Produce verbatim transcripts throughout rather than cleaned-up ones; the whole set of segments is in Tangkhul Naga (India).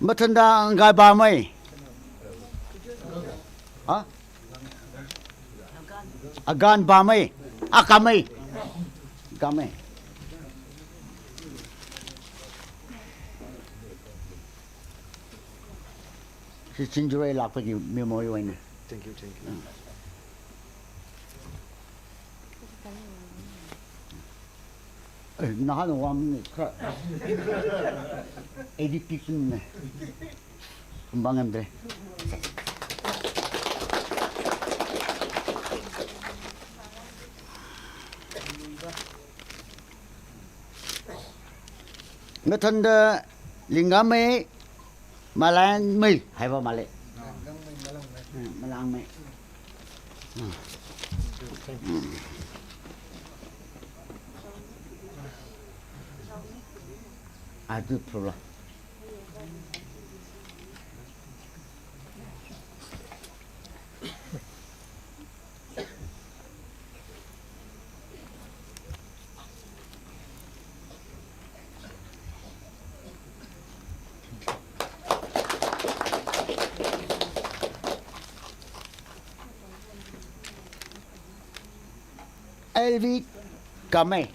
Mathānda Ngaipamei. Ha? Aganpamei. Akamei. Akamei. Shi Chinjurei lākpaki memory wui eina. Thank you, thank you. Eh, nahāna wamni kha. Eighty-six ne. Kumbang emdre. Mathānda Lingamei, Malangmei, haiva male. Hmm, Malangmei. Hmm. Hmm. Adu pula. L V Kamei.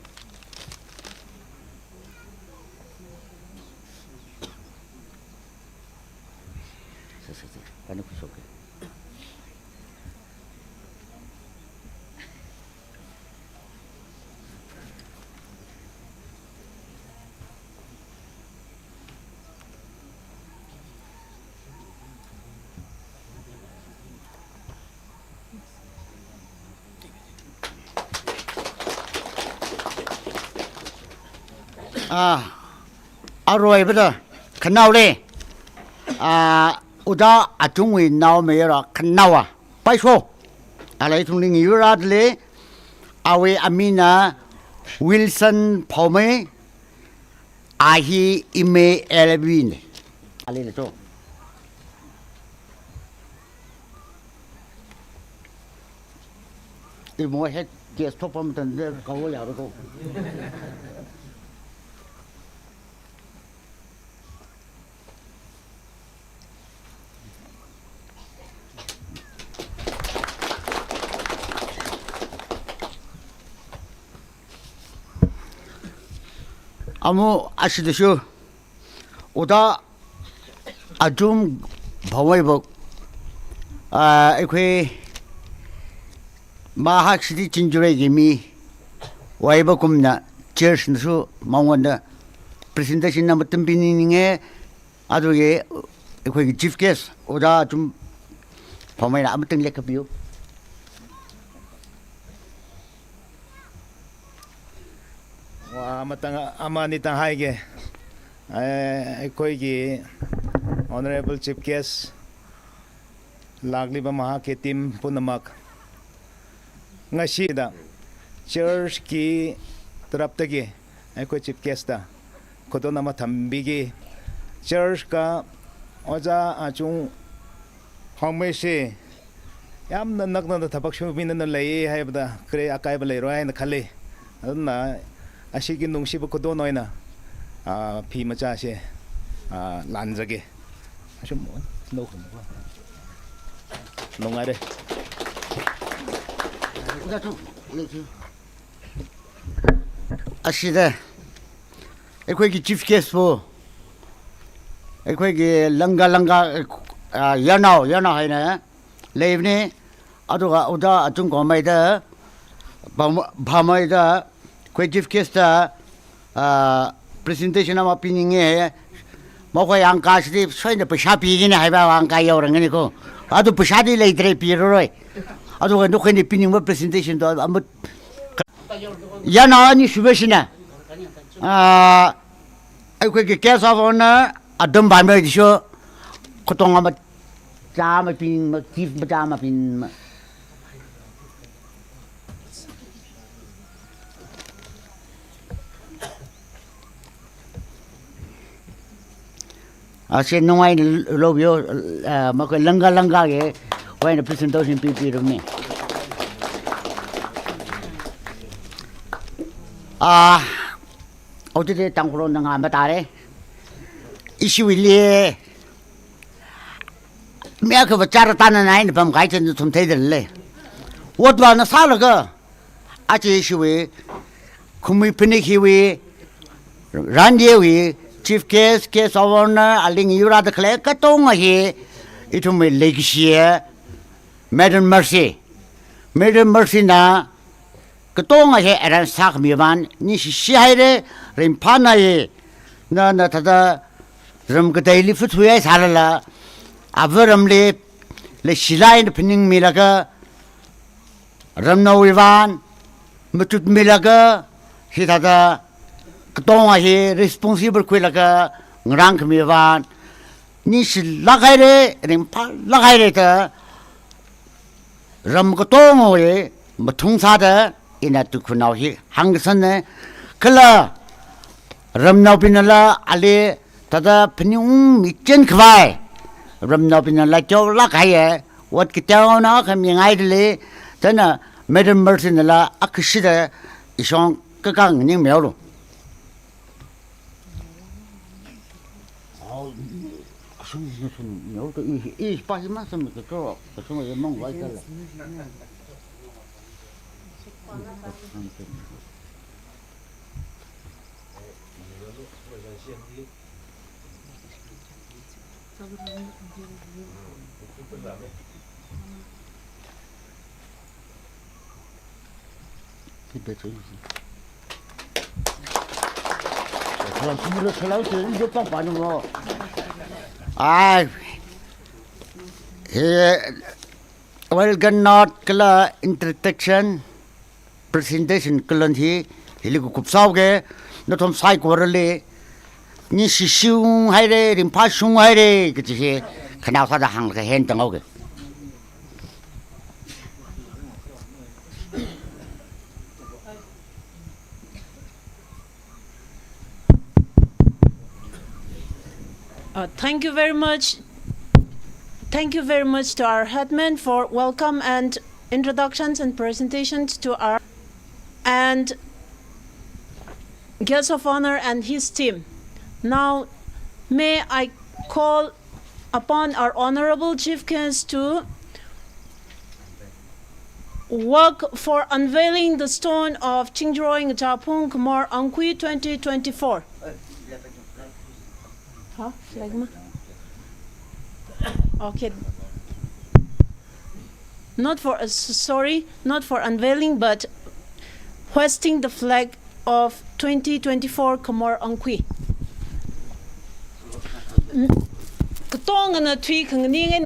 Sa, sa, sa. Kani kusok ke. Ah, aroipada khanaole. Ah, Oda Achungwui naomayara khanaowa. Paiso. Alai thungli ngi yurāda lei, awui amina Wilson Phaomei, a hi ime L V ne. Alei le to. Imo het case thokpa mathānda kaho yaro ko. Amu ashidashu, Oda Achung Phaomeiva, ah, eikhoi mahak sidi Chinjureiki mi, waiva kumna church nasu mangwanda presentation na matampi ninge, aduke, eikhoi chief guest, Oda Achung Phaomeila amatang lekhapiu. Wa matang amani tang haike. Eh, eikhoi ki Honorable Chief Guest, lākliva mahak ki team punamak. Ngashida church ki taraptaki eikhoi chief guest da khuton ama thambiki, church ka Oja Achung Phaomei shi yamna nakna da thabak shumina na lei haibada kre akaiva leiroi haina khale. Aduna ashiki nungshiva khuton oina, ah, phi macha shi, ah, lanzake. Ashum no khum ko. Nungaire. Ashida, eikhoi ki chief guest vo, eikhoi ki langka langka, ah, yarnao, yarnao haina leivani, aduka Oda Achung Phaomeida, Phaom-, Phaomeida, eikhoi chief guest da, ah, presentation ama pininge, makhoi angka shidi soina paisa pigini haiva angka yaorangani ko. Adu paisa di leitre piroroi. Aduka nakhoini piningva presentation to ama Yarnao ani shubeshina. Ah, eikhoi ki guest of honour, Adam Phaomei disho, khuton ama chama pin ma, chief ma chama pin ma. Ah, shi nungai lo yo, ah, makhoi langka langka ke, wai na presentation pi pi rumi. Ah, otite Tangkhul longna ngam ba tare. Ishi wili, mi akhava chara tana nai na pam kai chen thum thei dal le. Ot vāna sālaga, aja ishiwui, khumui phanik hiwui, ran yewui, chief guest, guest of honor, aling yura da khalei katonga hi, ithumwui legacy e, Maiden Mercy. Maiden Mercy na, katonga hi arrange sākhami vāng, ningshishi haire, ringphāna ye, na, na thāda, ram kateili futhui sālala, ava ramli, leishilāk eina phaningmilaga, ramnaowui vāng, machutmilaga, hithāda, katonga hi responsible khuilaga, ngarānkhami vāng, ningshilāk haire, ringphālāk haire da, ram katongawui mathung sāda ina tukhunao hi hāngkasanna. Kala ramnaobingla ali thāda phaningungmi chen khavai, ramnaobingla teolāk haiya, ot kateonao khami ngaidalei, thāna Maiden Mercy nala akhashida ishong kakang ningmeolu. Ai, he, welcome note kala introduction, presentation kala hi, hili kukup sāuke, nathum saikorali, ningshishung haire, ringphāshung haire, kaji hi, khanao sāda hānglaga hen tangauke. Uh, thank you very much. Thank you very much to our headman for welcome and introductions and presentations to our and guest of honor and his team. Now, may I call upon our honorable chief guest to work for unveiling the stone of Chingjaroi Ngachaphung Khamor Angkhui twenty twenty-four. Huh? Flag ma? Okay. Not for, uh, s-, sorry, not for unveiling, but hoisting the flag of twenty twenty-four Khamor Angkhui. N-, katongana tui khanganing.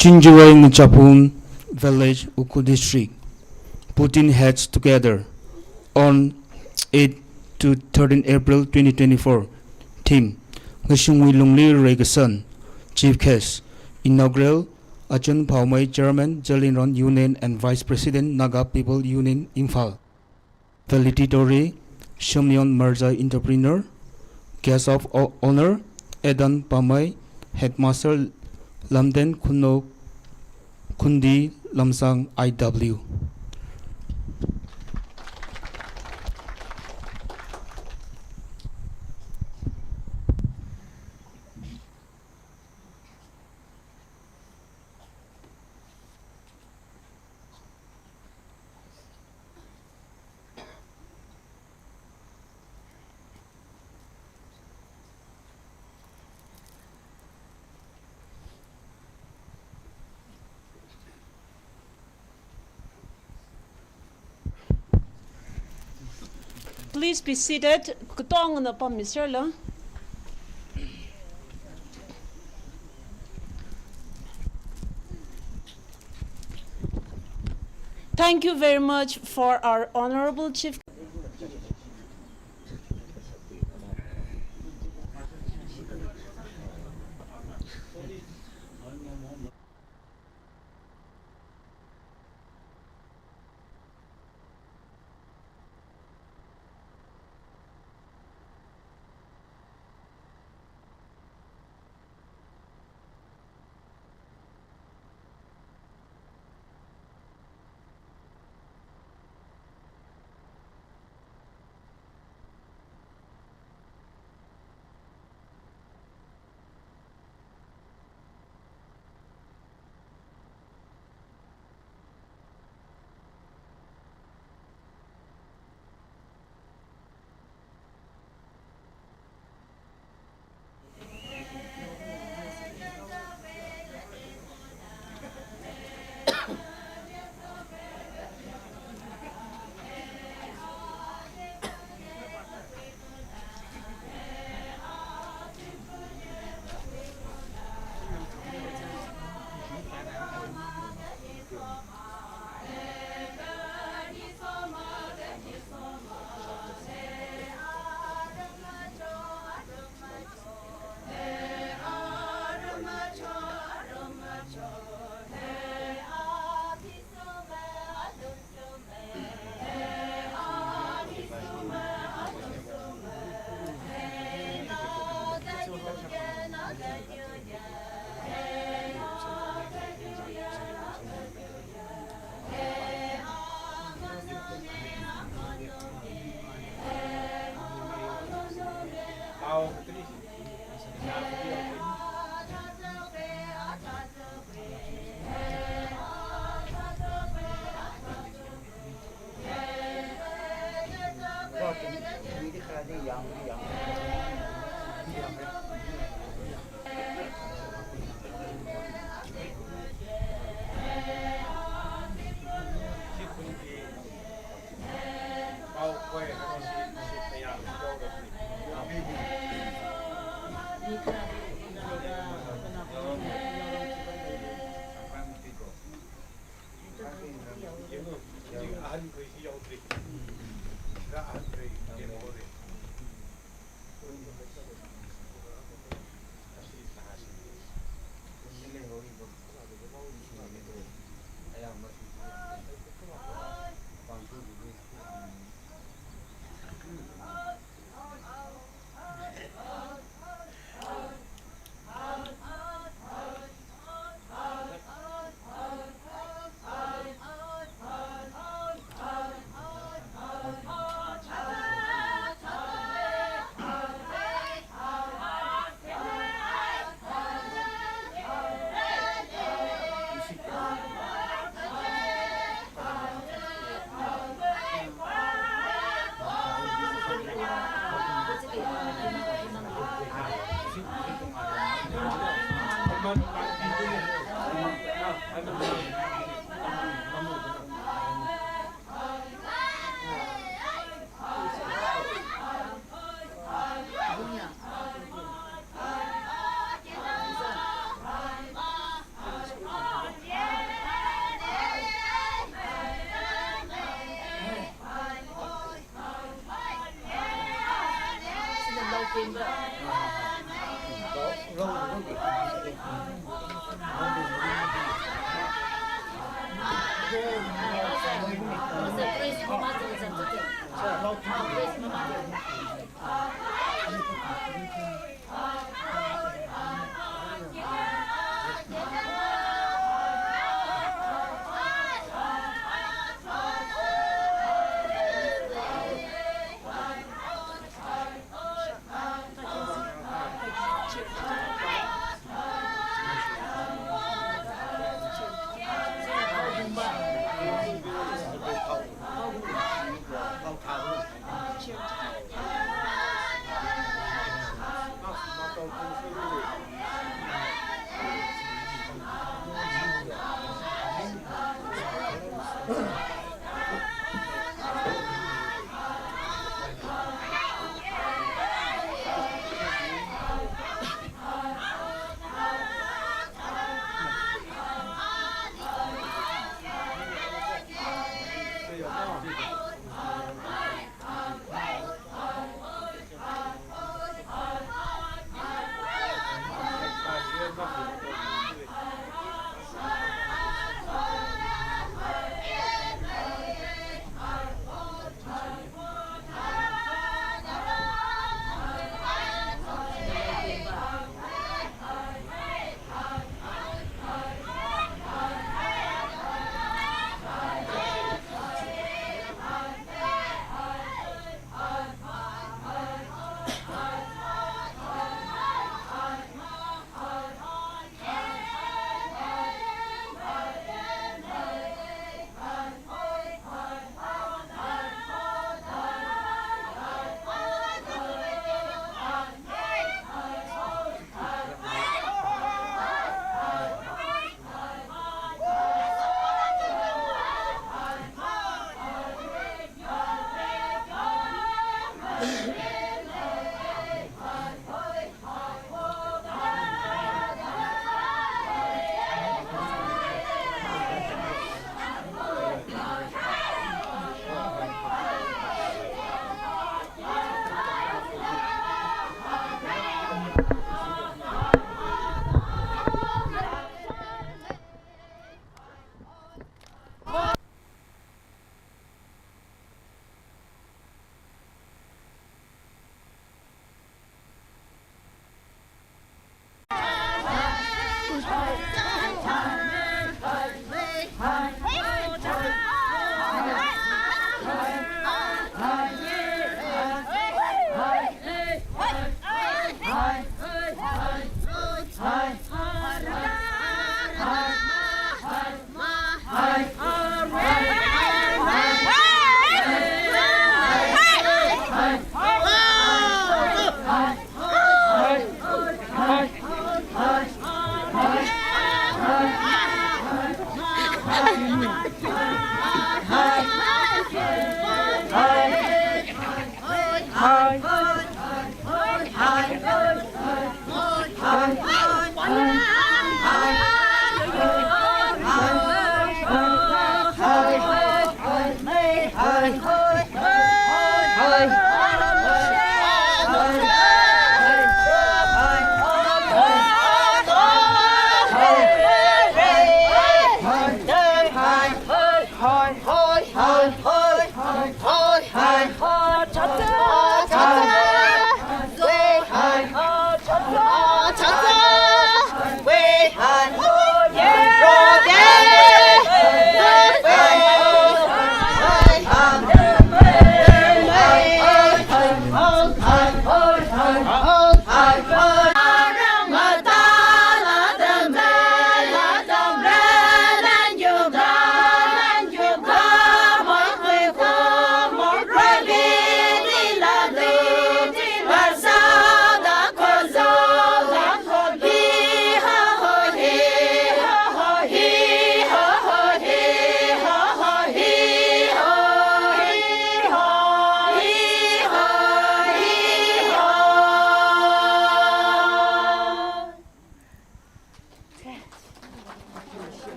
Chingjaroi Ngachaphung Village, Ukhrul District, putting heads together on eight to thirteen April twenty twenty-four. Theme: Ngashungwui Lungli Reikasang. Chief guest, inaugural, Achun Phaomei, Chairman, Zeliangrong Union and Vice President, Naga People Union, Imphal. Valedictory, Shomnion Marjai, entrepreneur. Guest of ho-, honor, Eden Pamei, headmaster, Lamden Khunou, Khundi, Lamsang I W. Please be seated. Katongana pammi sir lo. Thank you very much for our honorable chief.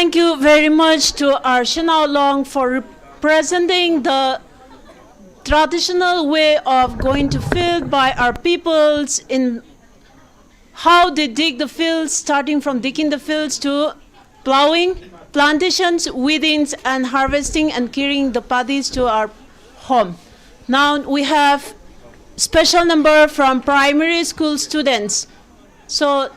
Thank you very much to our Shanao Long for representing the traditional way of going to field by our peoples in how they dig the fields, starting from digging the fields to plowing, plantations, weedings, and harvesting and carrying the paddies to our home. Now we have special number from primary school students. So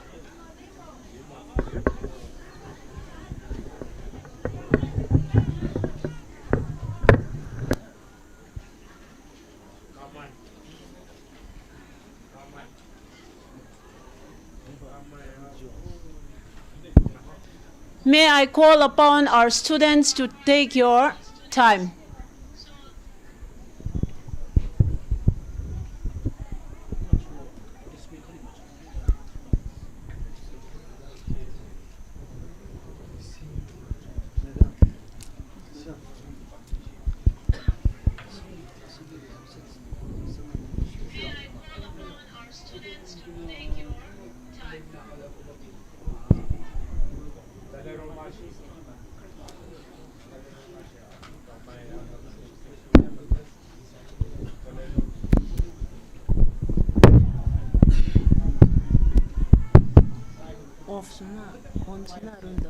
may I call upon our students to take your time. Off suna, on suna, runda.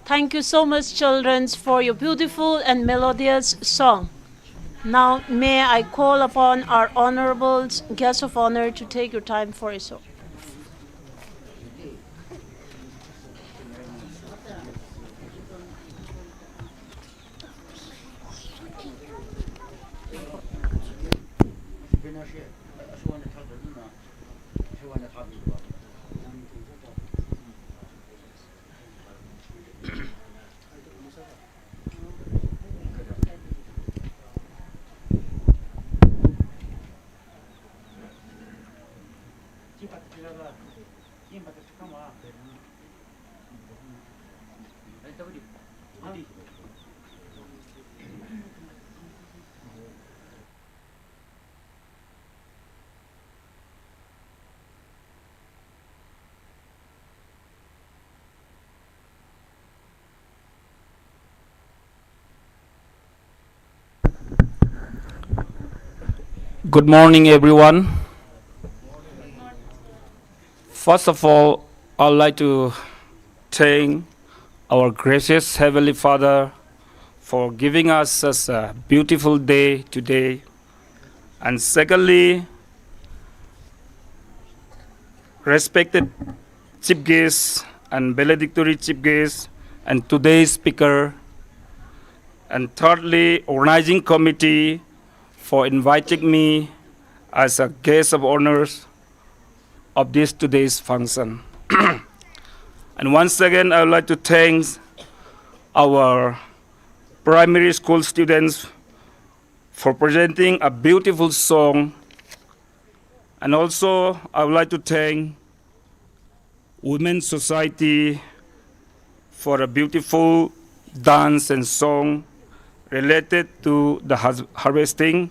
Thank you so much, children, for your beautiful and melodious song. Now, may I call upon our honorable guest of honor to take your time for a song. Good morning, everyone. First of all, I'd like to thank our gracious Heavenly Father for giving us such a beautiful day today. And secondly, respected chief guest and valedictory chief guest and today's speaker, and thirdly, organizing committee for inviting me as a guest of honors of this today's function. And once again, I would like to thank our primary school students for presenting a beautiful song. And also, I would like to thank Women's Society for a beautiful dance and song related to the has-, harvesting.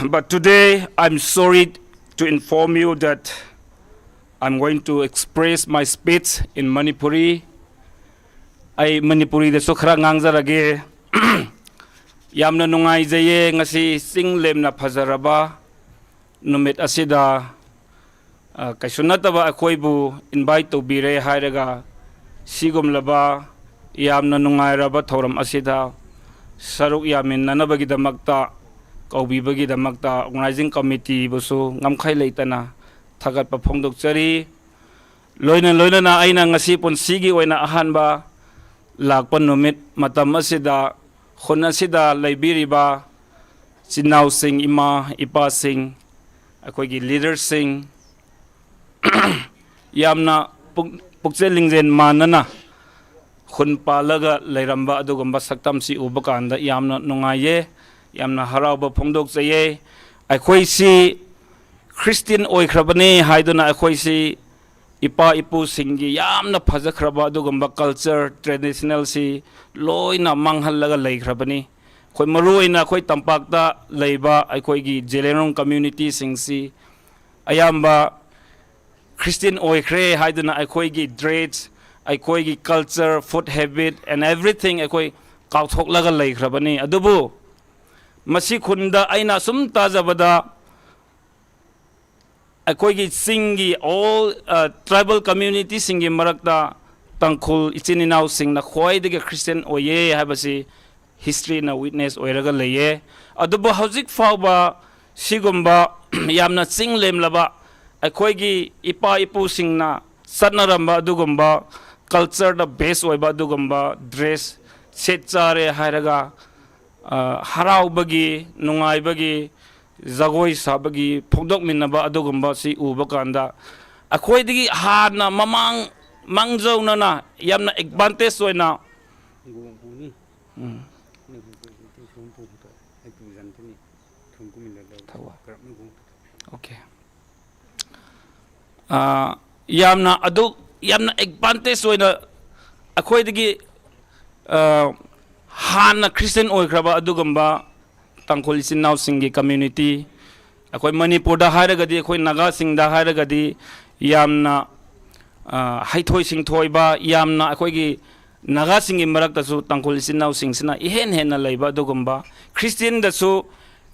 But today, I'm sorry to inform you that I'm going to express my speech in Manipuri. ꯑꯩ ꯃꯅꯤꯄꯨꯔꯤꯗꯁꯨ ꯈꯔ ꯉꯥꯡꯖꯔꯒꯦ꯫ ꯌꯥꯝꯅ ꯅꯨꯡꯉꯥꯏꯖꯩꯌꯦ, ꯉꯁꯤ ꯆꯤꯡ ꯂꯦꯝꯅ ꯐꯖꯔꯕ ꯅꯨꯃꯤꯠ ꯑꯁꯤꯗ, ꯑ, ꯀꯩꯁꯨ ꯅꯠꯇꯕ ꯑꯩꯈꯣꯏꯕꯨ invite ꯇꯧꯕꯤꯔꯦ ꯍꯥꯏꯔꯒ, ꯁꯤꯒꯨꯝꯂꯕ ꯌꯥꯝꯅ ꯅꯨꯡꯉꯥꯏꯔꯕ ꯊꯧꯔꯝ ꯑꯁꯤꯗ ꯁꯔꯨꯛ ꯌꯥꯃꯤꯟꯅꯅꯕꯒꯤꯗꯃꯛꯇ ꯀꯧꯕꯤꯕꯒꯤꯗꯃꯛꯇ organizing committeeꯕꯨꯁꯨ ꯉꯝꯈꯩ ꯂꯩꯇꯅ ꯊꯥꯒꯠꯄ ꯐꯣꯡꯗꯣꯛꯆꯔꯤ꯫ ꯂꯣꯏꯅ ꯂꯣꯏꯅꯅ ꯑꯩꯅ ꯉꯁꯤ ꯄꯨꯟꯁꯤꯒꯤ ꯑꯣꯏꯅ ꯑꯍꯥꯟꯕ ꯂꯥꯛꯄ ꯅꯨꯃꯤꯠ ꯃꯇꯝ ꯑꯁꯤꯗ ꯈꯨꯟ ꯑꯁꯤꯗ ꯂꯩꯕꯤꯔꯤꯕ ꯏꯆꯤꯟ ꯏꯅꯥꯎꯁꯤꯡ, ꯏꯃꯥ, ꯏꯄꯥꯁꯤꯡ, ꯑꯩꯈꯣꯏꯒꯤ leaderꯁꯤꯡ, ꯌꯥꯝꯅ ꯄꯨꯛ-, ꯄꯨꯛꯆꯦꯜ ꯂꯤꯡꯖꯦꯜ ꯃꯥꯟꯅꯅ ꯈꯨꯟ ꯄꯥꯜꯂꯒ ꯂꯩꯔꯝꯕ ꯑꯗꯨꯒꯨꯝꯕ ꯁꯛꯇꯝꯁꯤ ꯎꯕ ꯀꯥꯟꯗ ꯌꯥꯝꯅ ꯅꯨꯡꯉꯥꯏꯌꯦ, ꯌꯥꯝꯅ ꯍꯔꯥꯎꯕ ꯐꯣꯡꯗꯣꯛꯆꯩꯌꯦ꯫ ꯑꯩꯈꯣꯏꯁꯤ Christian ꯑꯣꯏꯈ꯭ꯔꯕꯅꯦ ꯍꯥꯏꯗꯨꯅ ꯑꯩꯈꯣꯏꯁꯤ ꯏꯄꯥ ꯏꯄꯨꯁꯤꯡꯒꯤ ꯌꯥꯝꯅ ꯐꯖꯈ꯭ꯔꯕ ꯑꯗꯨꯒꯨꯝꯕ culture, traditionalꯁꯤ ꯂꯣꯏꯅ ꯃꯥꯡꯍꯜꯂꯒ ꯂꯩꯈ꯭ꯔꯕꯅꯤ꯫ ꯑꯩꯈꯣꯏ ꯃꯔꯨꯑꯣꯏꯅ ꯑꯩꯈꯣꯏ ꯇꯝꯄꯥꯛꯇ ꯂꯩꯕ ꯑꯩꯈꯣꯏꯒꯤ ꯖꯦꯂꯦꯔꯣꯡ communityꯁꯤꯡꯁꯤ ꯑꯌꯥꯝꯕ Christian ꯑꯣꯏꯈ꯭ꯔꯦ ꯍꯥꯏꯗꯨꯅ ꯑꯩꯈꯣꯏꯒꯤ dress, ꯑꯩꯈꯣꯏꯒꯤ culture, food habit and everything ꯑꯩꯈꯣꯏ ꯀꯥꯎꯊꯣꯛꯂꯒ ꯂꯩꯈ꯭ꯔꯕꯅꯤ꯫ ꯑꯗꯨꯕꯨ ꯃꯁꯤ ꯈꯨꯟꯗ ꯑꯩꯅ ꯁꯨꯝ ꯇꯥꯖꯕꯗ, ꯑꯩꯈꯣꯏꯒꯤ ꯆꯤꯡꯒꯤ all, ꯑ, tribal communityꯁꯤꯡꯒꯤ ꯃꯔꯛꯇ ꯇꯥꯡꯈꯨꯜ ꯏꯆꯤꯟ ꯏꯅꯥꯎꯁꯤꯡꯅ ꯈ꯭ꯋꯥꯏꯗꯒꯤ Christian ꯑꯣꯏꯌꯦ ꯍꯥꯏꯕꯁꯤ historyꯅ witness ꯑꯣꯏꯔꯒ ꯂꯩꯌꯦ꯫ ꯑꯗꯨꯕꯨ ꯍꯧꯖꯤꯛ ꯐꯥꯎꯕ ꯁꯤꯒꯨꯝꯕ ꯌꯥꯝꯅ ꯆꯤꯡ ꯂꯦꯝꯂꯕ ꯑꯩꯈꯣꯏꯒꯤ ꯏꯄꯥ ꯏꯄꯨꯁꯤꯡꯅ ꯆꯠꯅꯔꯝꯕ ꯑꯗꯨꯒꯨꯝꯕ cultureꯗ base ꯑꯣꯏꯕ ꯑꯗꯨꯒꯨꯝꯕ dress ꯁꯦꯠ ꯆꯥꯔꯦ ꯍꯥꯏꯔꯒ, ꯑ, ꯍꯔꯥꯎꯕꯒꯤ, ꯅꯨꯡꯉꯥꯏꯕꯒꯤ, ꯖꯒꯣꯏ ꯁꯥꯕꯒꯤ ꯐꯣꯡꯗꯣꯛꯃꯤꯟꯅꯕ ꯑꯗꯨꯒꯨꯝꯕꯁꯤ ꯎꯕ ꯀꯥꯟꯗ, ꯑꯩꯈꯣꯏꯗꯒꯤ ꯍꯥꯟꯅ ꯃꯃꯥꯡ ꯃꯥꯡꯖꯧꯅꯅ ꯌꯥꯝꯅ advantage ꯑꯣꯏꯅ, ꯎꯝ꯫ ꯊꯧꯕ꯫ Okay꯫ ꯑ, ꯌꯥꯝꯅ ꯑꯗꯨ, ꯌꯥꯝꯅ advantage ꯑꯣꯏꯅ ꯑꯩꯈꯣꯏꯗꯒꯤ, ꯑ, ꯍꯥꯟꯅ Christian ꯑꯣꯏꯈ꯭ꯔꯕ ꯑꯗꯨꯒꯨꯝꯕ ꯇꯥꯡꯈꯨꯜ ꯏꯆꯤꯟ ꯏꯅꯥꯎꯁꯤꯡꯒꯤ community, ꯑꯩꯈꯣꯏ ꯃꯅꯤꯄꯨꯔꯗ ꯍꯥꯏꯔꯒꯗꯤ, ꯑꯩꯈꯣꯏ ꯅꯥꯒꯥꯁꯤꯡꯗ ꯍꯥꯏꯔꯒꯗꯤ ꯌꯥꯝꯅ, ꯑ, ꯍꯩꯊꯣꯏ ꯁꯤꯡꯊꯣꯏꯕ, ꯌꯥꯝꯅ ꯑꯩꯈꯣꯏꯒꯤ ꯅꯥꯒꯥꯁꯤꯡꯒꯤ ꯃꯔꯛꯇꯁꯨ ꯇꯥꯡꯈꯨꯜ ꯏꯆꯤꯟ ꯏꯅꯥꯎꯁꯤꯡꯁꯤꯅ ꯏꯍꯦꯟ ꯍꯦꯟꯅ ꯂꯩꯕ ꯑꯗꯨꯒꯨꯝꯕ, Christianꯗꯁꯨ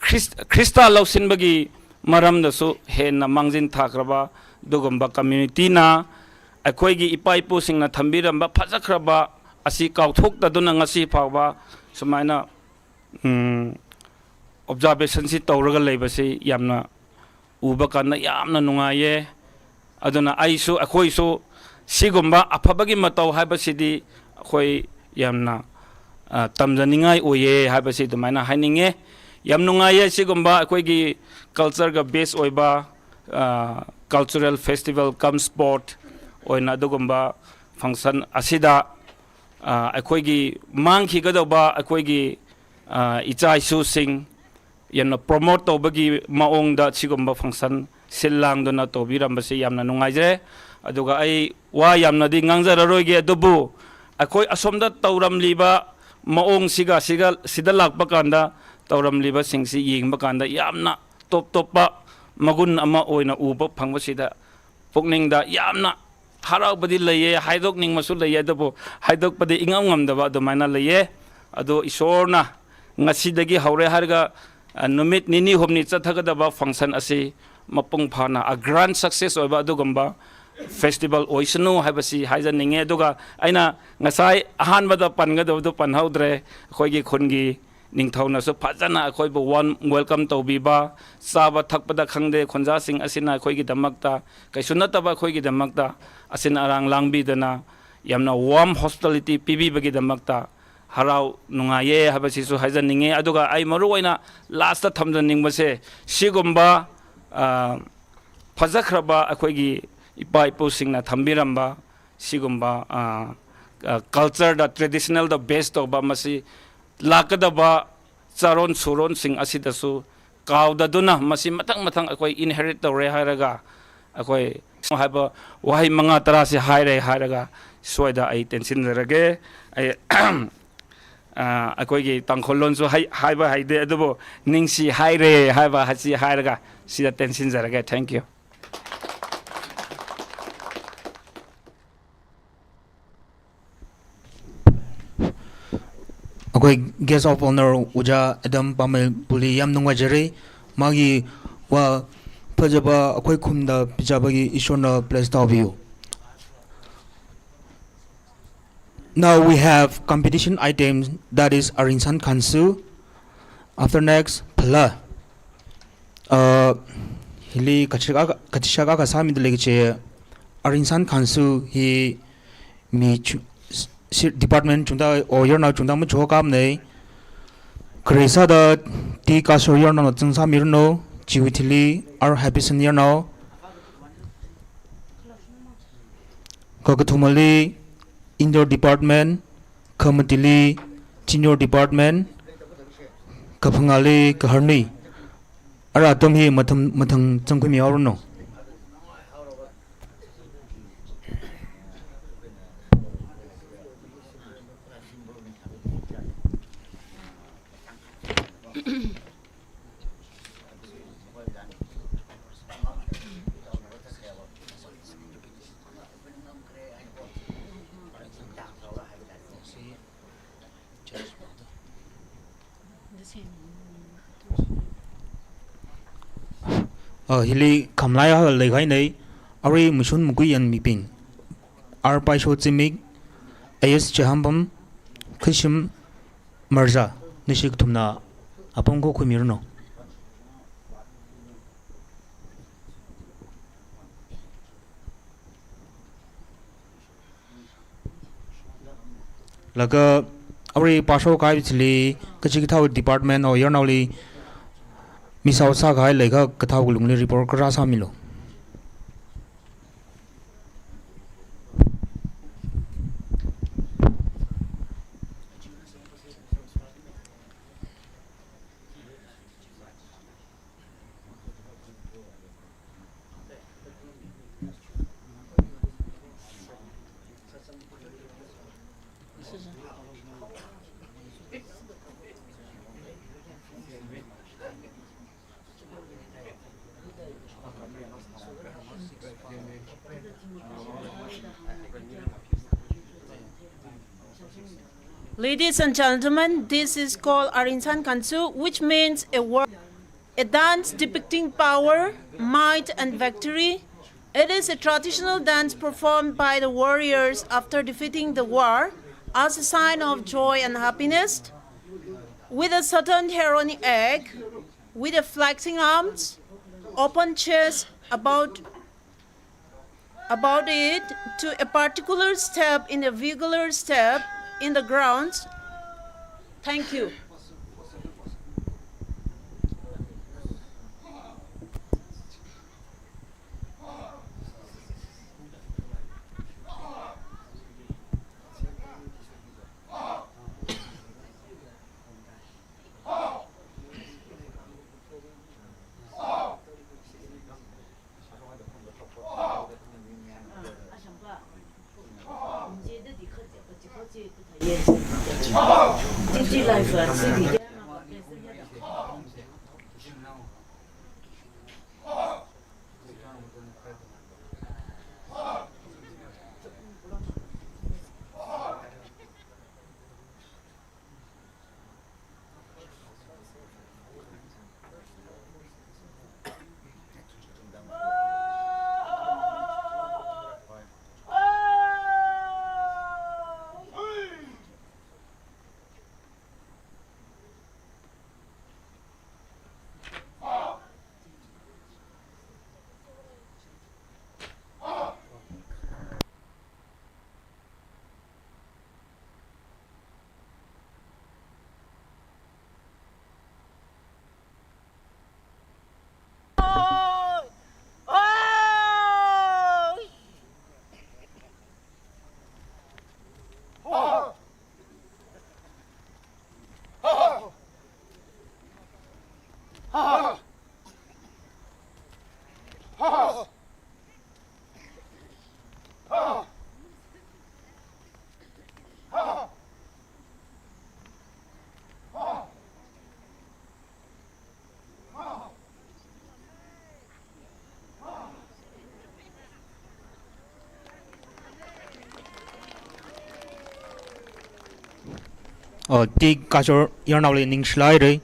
ꯈ꯭ꯔꯤꯁ-, ꯈ꯭ꯔꯤꯁꯇ ꯂꯧꯁꯤꯟꯕꯒꯤ ꯃꯔꯝꯗꯁꯨ ꯍꯦꯟꯅ ꯃꯥꯡꯖꯤꯟ ꯊꯥꯈ꯭ꯔꯕ ꯑꯗꯨꯒꯨꯝꯕ communityꯅ ꯑꯩꯈꯣꯏꯒꯤ ꯏꯄꯥ ꯏꯄꯨꯁꯤꯡꯅ ꯊꯝꯕꯤꯔꯝꯕ ꯐꯖꯈ꯭ꯔꯕ ꯑꯁꯤ ꯀꯥꯎꯊꯣꯛꯇꯗꯨꯅ ꯉꯁꯤ ꯐꯥꯎꯕ ꯁꯨꯃꯥꯏꯅ, ꯎꯝ, observation ꯁꯤ ꯇꯧꯔꯒ ꯂꯩꯕꯁꯤ ꯌꯥꯝꯅ ꯎꯕ ꯀꯥꯟꯗ ꯌꯥꯝꯅ ꯅꯨꯡꯉꯥꯏꯌꯦ꯫ ꯑꯗꯨꯅ ꯑꯩꯁꯨ, ꯑꯩꯈꯣꯏꯁꯨ ꯁꯤꯒꯨꯝꯕ ꯑꯐꯕꯒꯤ ꯃꯇꯧ ꯍꯥꯏꯕꯁꯤꯗꯤ ꯑꯩꯈꯣꯏ ꯌꯥꯝꯅ, ꯑ, ꯇꯝꯖꯅꯤꯡꯉꯥꯏ ꯑꯣꯏꯌꯦ ꯍꯥꯏꯕꯁꯤ ꯑꯗꯨꯃꯥꯏꯅ ꯍꯥꯏꯅꯤꯡꯉꯦ꯫ ꯌꯥꯝ ꯅꯨꯡꯉꯥꯏꯌꯦ ꯁꯤꯒꯨꯝꯕ ꯑꯩꯈꯣꯏꯒꯤ culture ꯒ base ꯑꯣꯏꯕ, ꯑ, cultural festival cum sport ꯑꯣꯏꯅ ꯑꯗꯨꯒꯨꯝꯕ function ꯑꯁꯤꯗ, ꯑ, ꯑꯩꯈꯣꯏꯒꯤ ꯃꯥꯡꯈꯤꯒꯗꯧꯕ ꯑꯩꯈꯣꯏꯒꯤ, ꯑ, ꯏꯆꯥ ꯏꯁꯨꯁꯤꯡ ꯌꯥꯝꯅ promote ꯇꯧꯕꯒꯤ ꯃꯑꯣꯡꯗ ꯁꯤꯒꯨꯝꯕ function ꯁꯤꯜ ꯂꯥꯡꯗꯨꯅ ꯇꯧꯕꯤꯔꯝꯕꯁꯤ ꯌꯥꯝꯅ ꯅꯨꯡꯉꯥꯏꯖꯔꯦ꯫ ꯑꯗꯨꯒ ꯑꯩ ꯋꯥ ꯌꯥꯝꯅꯗꯤ ꯉꯥꯡꯖꯔꯔꯣꯏꯒꯦ, ꯑꯗꯨꯕꯨ ꯑꯩꯈꯣꯏ ꯑꯁꯣꯝꯗ ꯇꯧꯔꯝꯂꯤꯕ ꯃꯑꯣꯡꯁꯤꯒ, ꯁꯤꯒ, ꯁꯤꯗ ꯂꯥꯛꯄ ꯀꯥꯟꯗ ꯇꯧꯔꯝꯂꯤꯕꯁꯤꯡꯁꯤ ꯌꯦꯡꯕ ꯀꯥꯟꯗ ꯌꯥꯝꯅ ꯇꯣꯞ ꯇꯣꯞꯄ ꯃꯒꯨꯟ ꯑꯃ ꯑꯣꯏꯅ ꯎꯕ ꯐꯪꯕꯁꯤꯗ ꯄꯨꯛꯅꯤꯡꯗ ꯌꯥꯝꯅ ꯍꯔꯥꯎꯕꯗꯤ ꯂꯩꯌꯦ, ꯍꯥꯏꯗꯣꯛꯅꯤꯡꯕꯁꯨ ꯂꯩꯌꯦ, ꯑꯗꯨꯕꯨ ꯍꯥꯏꯗꯣꯛꯄꯗꯤ ꯏꯉꯝ ꯉꯝꯗꯕ ꯑꯗꯨꯃꯥꯏꯅ ꯂꯩꯌꯦ꯫ ꯑꯗꯣ ꯏꯁꯣꯔꯅ ꯉꯁꯤꯗꯒꯤ ꯍꯧꯔꯦ ꯍꯥꯏꯔꯒ, ꯑ, ꯅꯨꯃꯤꯠ ꯅꯤꯅꯤ ꯍꯨꯝꯅꯤ ꯆꯠꯊꯒꯗꯕ function ꯑꯁꯤ ꯃꯄꯨꯡ ꯐꯥꯅ, ꯑ, grand success ꯑꯣꯏꯕ ꯑꯗꯨꯒꯨꯝꯕ festival ꯑꯣꯏꯁꯅꯨ ꯍꯥꯏꯕꯁꯤ ꯍꯥꯏꯖꯅꯤꯡꯉꯦ꯫ ꯑꯗꯨꯒ ꯑꯩꯅ ꯉꯁꯥꯏ ꯑꯍꯥꯟꯕꯗ ꯄꯟꯒꯗꯕꯗꯨ ꯄꯟꯍꯧꯗ꯭ꯔꯦ꯫ ꯑꯩꯈꯣꯏꯒꯤ ꯈꯨꯟꯒꯤ ꯅꯤꯡꯊꯧꯅꯁꯨ ꯐꯖꯅ ꯑꯩꯈꯣꯏꯕꯨ warm welcome ꯇꯧꯕꯤꯕ, ꯆꯥꯕ ꯊꯛꯄꯗ ꯈꯪꯗꯦ, ꯈꯨꯟꯖꯥꯁꯤꯡ ꯑꯁꯤꯅ ꯑꯩꯈꯣꯏꯒꯤꯗꯃꯛꯇ, ꯀꯩꯁꯨ ꯅꯠꯇꯕ ꯑꯩꯈꯣꯏꯒꯤꯗꯃꯛꯇ ꯑꯁꯤꯟ ꯑꯔꯥꯡ ꯂꯥꯡꯕꯤꯗꯅ ꯌꯥꯝꯅ warm hospitality ꯄꯤꯕꯤꯕꯒꯤꯗꯃꯛꯇ ꯍꯔꯥꯎ ꯅꯨꯡꯉꯥꯏꯌꯦ ꯍꯥꯏꯕꯁꯤꯁꯨ ꯍꯥꯏꯖꯅꯤꯡꯉꯤ꯫ ꯑꯗꯨꯒ ꯑꯩ ꯃꯔꯨꯑꯣꯏꯅ last ꯇ ꯊꯝꯖꯅꯤꯡꯕꯁꯦ, ꯁꯤꯒꯨꯝꯕ, ꯑ, ꯐꯖꯈ꯭ꯔꯕ ꯑꯩꯈꯣꯏꯒꯤ ꯏꯄꯥ ꯏꯄꯨꯁꯤꯡꯅ ꯊꯝꯕꯤꯔꯝꯕ ꯁꯤꯒꯨꯝꯕ, ꯑ, ꯑ, culture ꯗ, traditional ꯗ base ꯇꯧꯕ ꯃꯁꯤ ꯂꯥꯛꯀꯗꯕ ꯆꯥꯔꯣꯟ ꯁꯨꯔꯣꯟꯁꯤꯡ ꯑꯁꯤꯗꯁꯨ ꯀꯥꯎꯗꯗꯨꯅ ꯃꯁꯤ ꯃꯊꯪ ꯃꯊꯪ ꯑꯩꯈꯣꯏ inherit ꯇꯧꯔꯦ ꯍꯥꯏꯔꯒ, ꯑꯩꯈꯣꯏ ꯍꯥꯏꯕ ꯋꯥꯍꯩ ꯃꯉꯥ ꯇꯔꯥꯁꯤ ꯍꯥꯏꯔꯦ ꯍꯥꯏꯔꯒ ꯁ꯭ꯋꯥꯏꯗ ꯑꯩ ꯇꯦꯟꯁꯤꯟꯖꯔꯒꯦ꯫ ꯑꯩ, ꯑ, ꯑꯩꯈꯣꯏꯒꯤ ꯇꯥꯡꯈꯨꯜ ꯂꯣꯟꯁꯨ ꯍꯩ-, ꯍꯥꯏꯕ ꯍꯩꯇꯦ, ꯑꯗꯨꯕꯨ ꯅꯤꯡꯁꯤ ꯍꯥꯏꯔꯦ ꯍꯥꯏꯕ ꯑꯁꯤ ꯍꯥꯏꯔꯒ ꯁꯤꯗ ꯇꯦꯟꯁꯤꯟꯖꯔꯒꯦ꯫ Thank you꯫ ꯑꯩꯈꯣꯏ guest of honour ꯑꯣꯖꯥ ꯑꯦꯗꯝ ꯄꯥꯃꯩꯕꯨꯂꯤ ꯌꯥꯝ ꯅꯨꯡꯉꯥꯏꯖꯔꯦ꯫ ꯃꯥꯒꯤ ꯋꯥ ꯐꯖꯕ ꯑꯩꯈꯣꯏ ꯈꯨꯟꯗ ꯄꯤꯖꯕꯒꯤ ꯏꯁꯣꯔꯅ bless ꯇꯧꯕꯤꯌꯨ꯫ Now we have competition item, that is Arinsan Khansu. After next, Phala. Uh, hili kachika, kachika kasāmida leichi, Arinsan Khansu hi mi chu-, si-, department chungda o yarnao chungda machokamnei. Kharei sāda T Kasur yarnaona zangsāmiranu, chiwui thili R Happyson yarnao. Kakathumali indoor department, khamatili junior department, kaphangāli kaharnei. Ara atam hi mathang, mathang zangkhuimihaoranu. Uh, hili khamlai ha leikahainei, arui Mashun Makuiyan Miping, R Paisho Zimik, A S Chehambam, Khashim Marza, nashi kathumna apam khuimiranu. Laga arui pāshokahai chili kachikathā department o yarnaoli misao sākahai leikha kathā wuklungli report kharā sāmilu. Ladies and gentlemen, this is called Arinsan Khansu, which means a word, a dance depicting power, might, and victory. It is a traditional dance performed by the warriors after defeating the war as a sign of joy and happiness. With a certain heroic act, with a flexing arms, open chest, about, about it to a particular step in a regular step in the grounds. Thank you. Oh, T Kachor yarnaoli ningshilai re.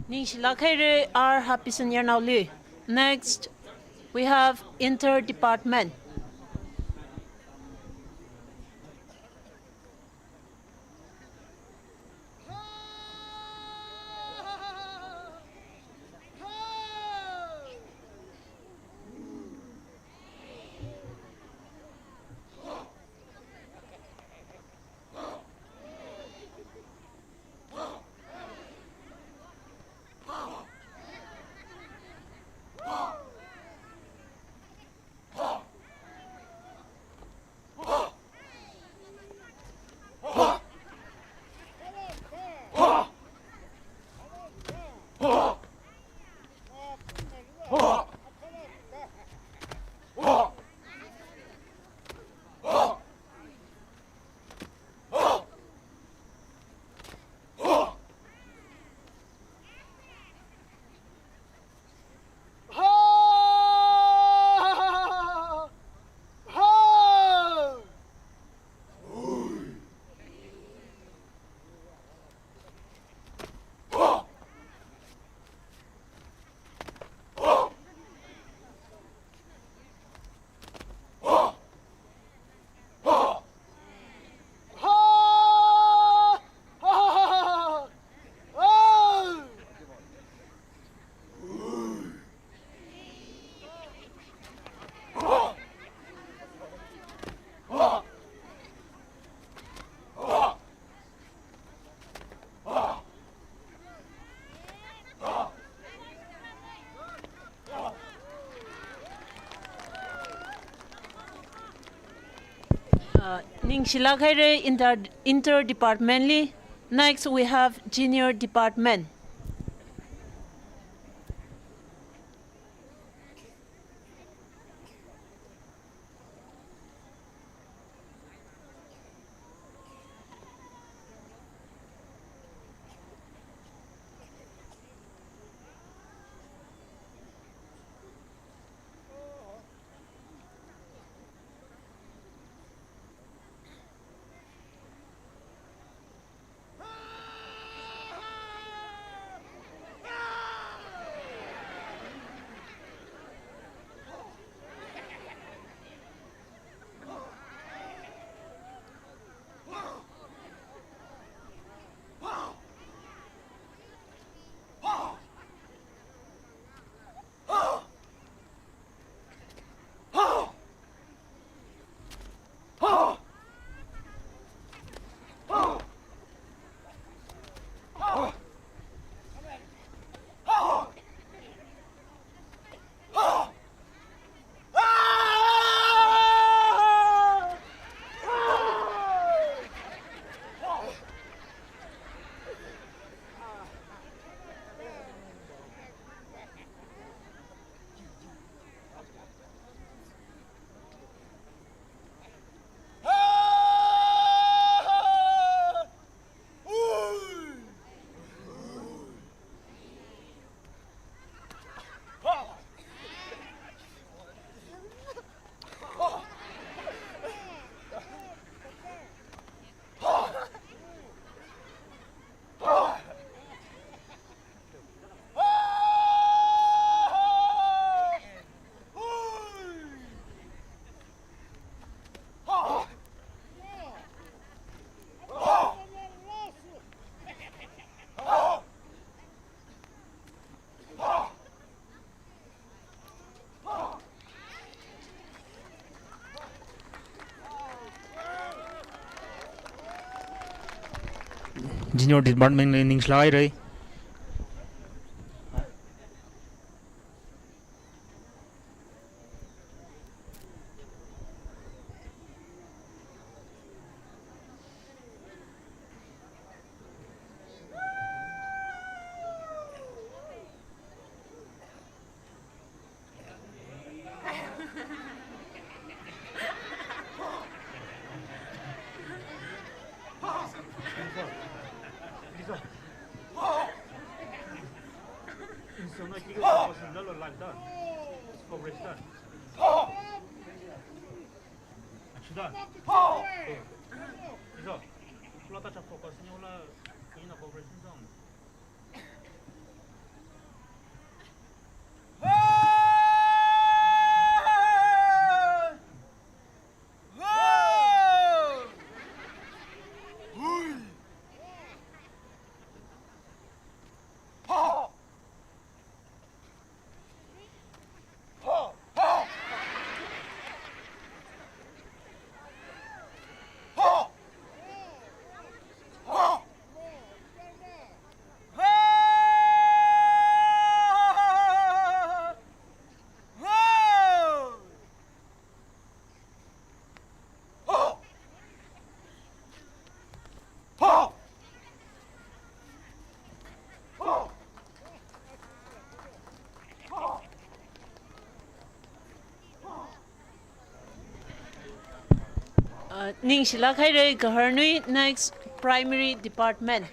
Ningshilak haira R Hapison yarnaoli. Next, We have inter-department. Uh, ningshilāk haira inter, inter-department li. Next, we have junior department. Junior department li ningshilāk haira. Ningshilāk haira, Gaharnui, next, Primary Department.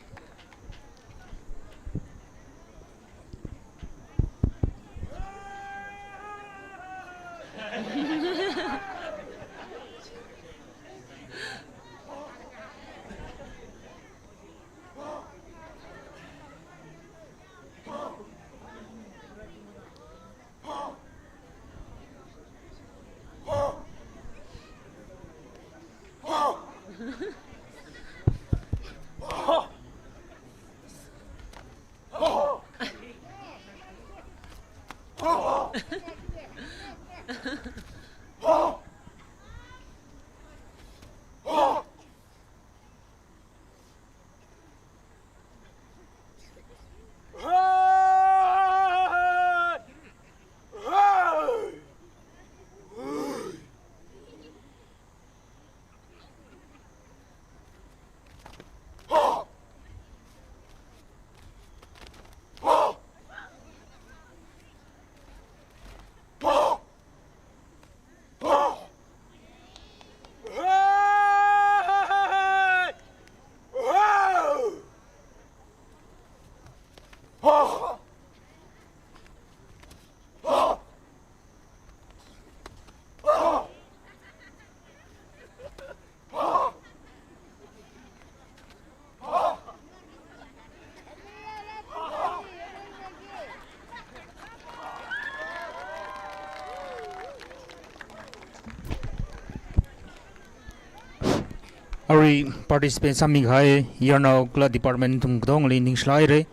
Arui participant sāmikahai yarnao kala department nathum katongali ningshilāk haira.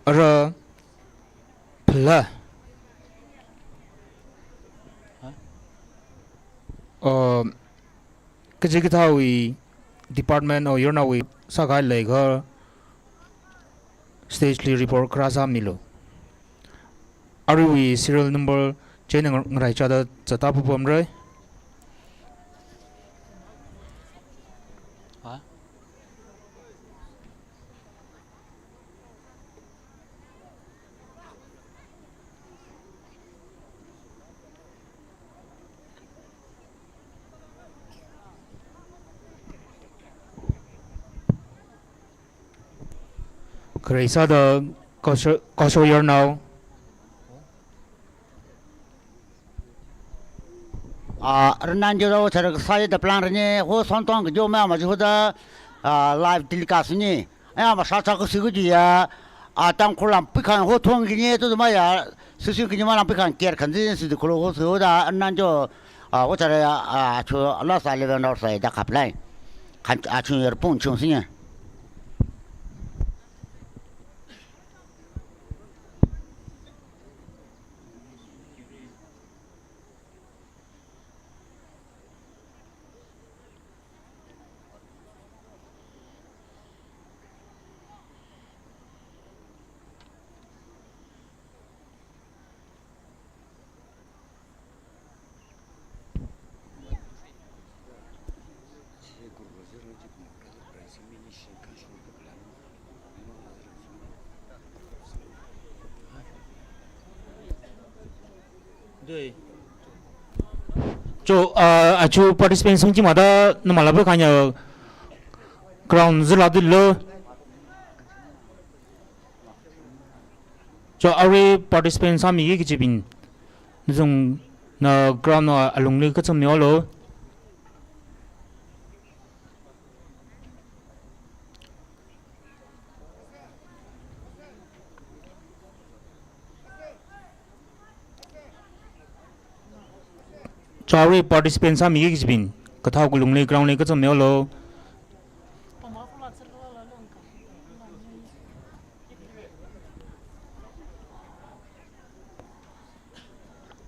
Ara phala, uh, kachikathāwui department or yarnaowui sākahai leikha stage li report kharā sāmilu. Aruiwui serial number chieina ngar-, ngaraichāda zatda papamra. Kharei sāda Kaso, Kaso yarnao. Ah, Arunachal wo chara kasai da plan rani, ho sontong kajo ma ma juda, ah, live telecast ni. Aya ma sha cha kasi kaji ya, ah, Tangkhul lam pikhan ho thong kini, tu ma ya, susu kini ma lam pikhan care khanji si de kolo ho su da, Arunachal, ah, wo chara, ah, chu, la sa le ben sa da kap lai. Khan, ah, chu yer pung chung si ni. Cho, ah, achu participant sungchi mada namala ba kanya ground zila dilo. Cho, arui participant sāmiki kajibing, nathumna ground na alungli kacham miolo. Cho, arui participant sāmiki kajibing, kathao kalungli ground li kacham miolo.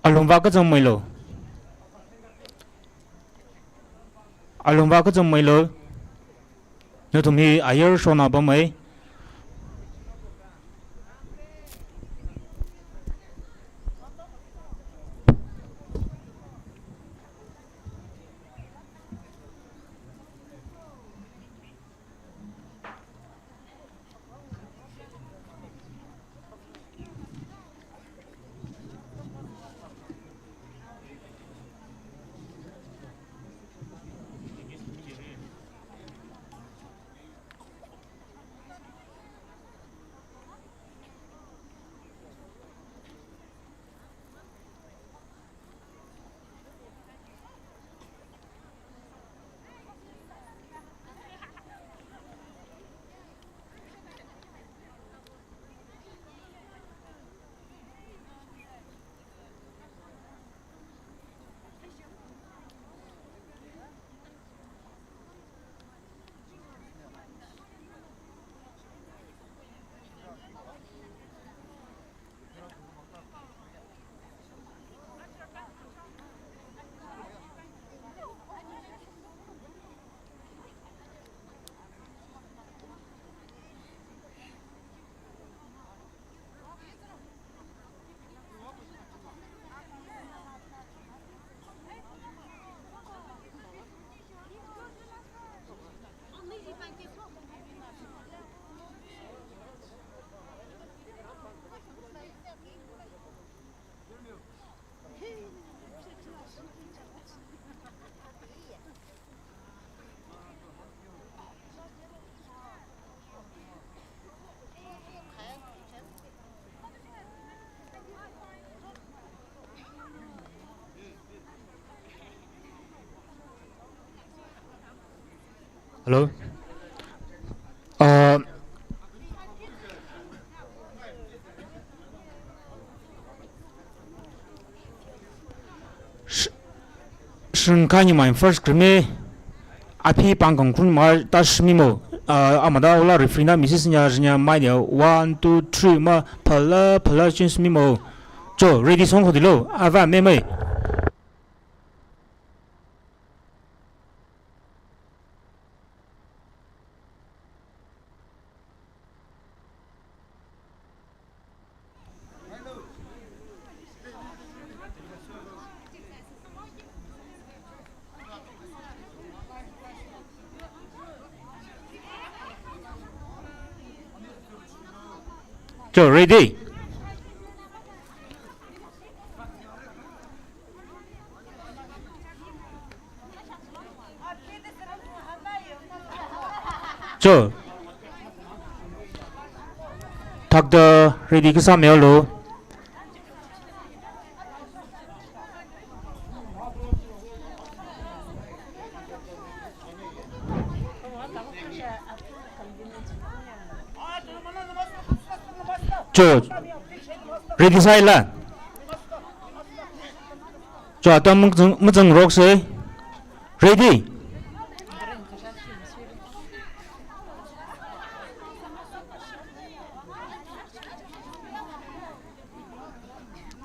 Alungva kacham milo. Alungva kacham milo. Nathum hi ayar shona pamai. Hello. Uh, sh- Shungkha ni mai first cream e. Aphi pang kong kun ma ta shmi mo. Uh, amada ula referee na missus nya nya mai dia one, two, three ma phala phala chin shmi mo. Cho, ready song kho dilo. Ava me mai. Cho, ready? Cho. Thakda ready kasā melo. Cho, ready sāi la. Cho, atam mung zang, mung zang rok se. Ready.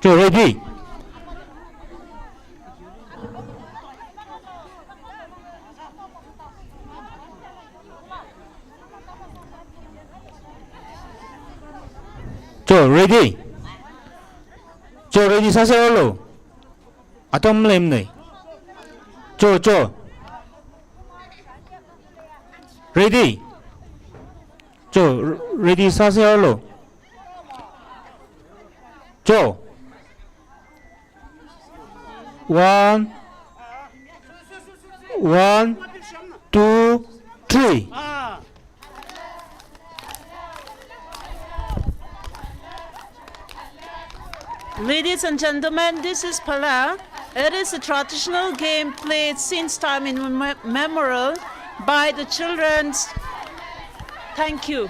Cho, ready. Cho, ready. Cho, ready sāsā lo. Atam lem nei. Cho, cho. Ready. Cho, ready sāsā lo. Cho. One, one, two, three. Ladies and gentlemen, this is Phala. It is a traditional game played since time immemorial by the children. Thank you.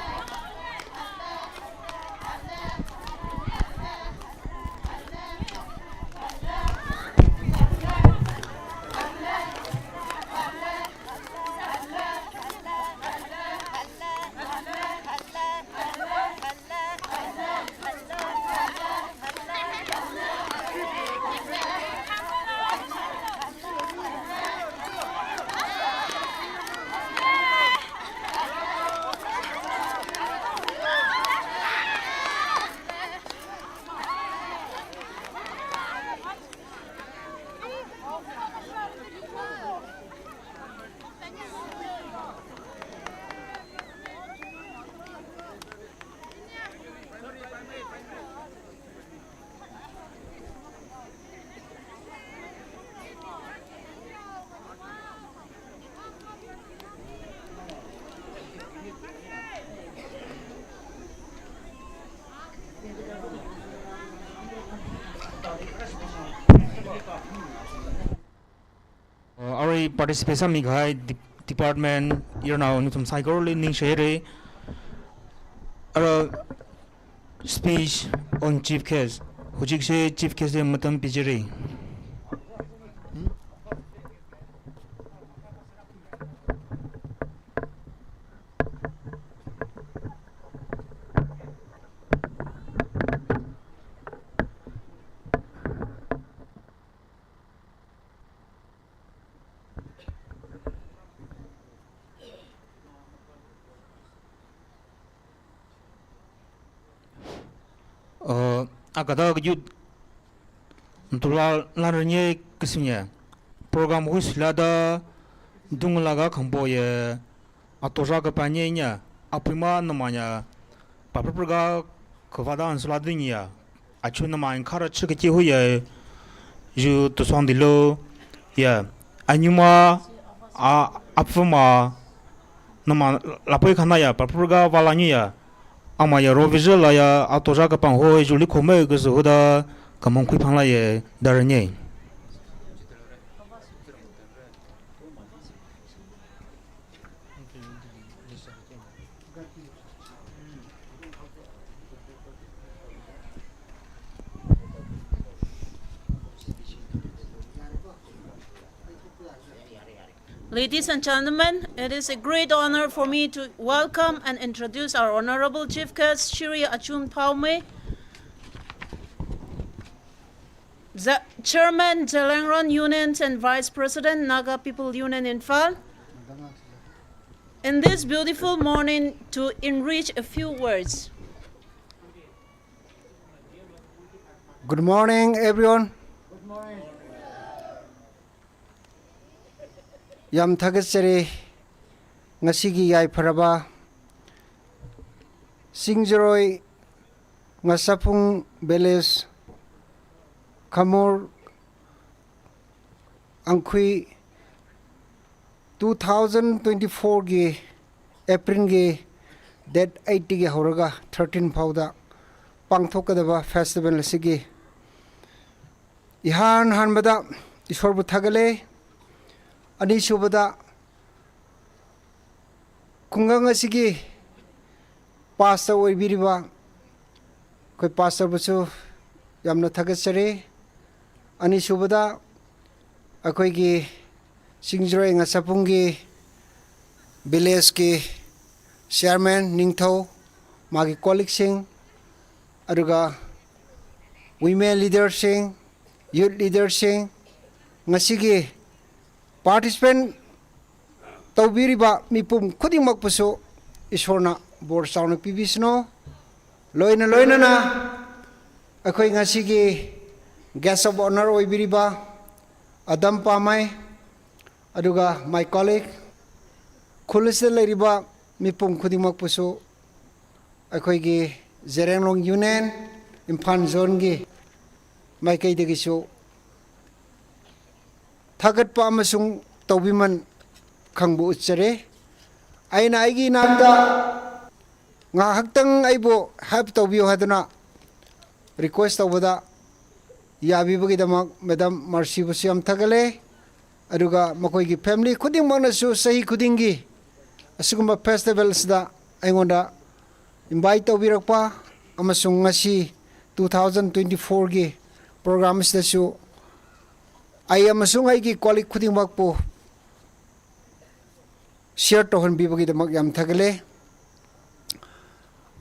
Uh, arui participate sāmi kahai de-, department, yarnao nathum saikorali ningshi haira. Ara speech on chief guest. Hujikse chief guest li matam pijira. Uh, akada kayut tula lan ranye kasinya. Program hui silada dunglaga khampoya. Atoja kapanye nya, apima namanya, paprapra kavada ansula dinya, achu namanya khara chikaki huya, ju tusong dilo, ya, anyuma, a, apfuma, nama lapoi khana ya, paprapra vala nya, amaya rovizela ya, atoja kapang ho, ju likhome kasu huda, kamong khuiphang la ya, daranye. Ladies and gentlemen, it is a great honor for me to welcome and introduce our honorable chief guest, Shri Achum Phaomei, the Chairman, Zeliangrong Union and Vice President, Naga People Union Imphal, in this beautiful morning to enrich a few words. Good morning, everyone. Yam thakat seri, ngasiki yaipharaba, Singjiroi Ngasapung Village, Khamor, Angkhui, two thousand twenty-four ki April ki date eight ki hauraga thirteen phauda pangthok kadaba festival asiki, ihan hanbada Ishwarbu thakale, anisubada khungang asiki pastor oibiriba, akhoi pastor busu yamna thakat seri, anisubada akhoiki Singjiroi Ngasapung ki village ki chairman Ningthou, maki colleague sing, aruga women leader sing, youth leader sing, ngasiki participant taubiriba mipum khudingmakbusu Ishwarna bor sauna pibisno. Loina loinana, akhoi ngasiki guest of honor oibiriba Adam Pamai, aruga my colleague, khulasida leiriba mipum khudingmakbusu, akhoiki Zeliangrong Union, Imphal Zone ki maikaidakisu thakat pa amasung taubiman khangbu utsare. Aina aiki nakta ngahaktang aibu help taubiyo haduna request taubada, yabibagidamak Madam Mercy busu yam thakale, aruga makhoiki family khudingmaknasu sahi khudingki asugumba festival sida aingonda invite taubirakpa, amasung ngasi two thousand twenty-four ki program sidasu ai amasung aiki colleague khudingmakbu share tauhanbibagidamak yam thakale.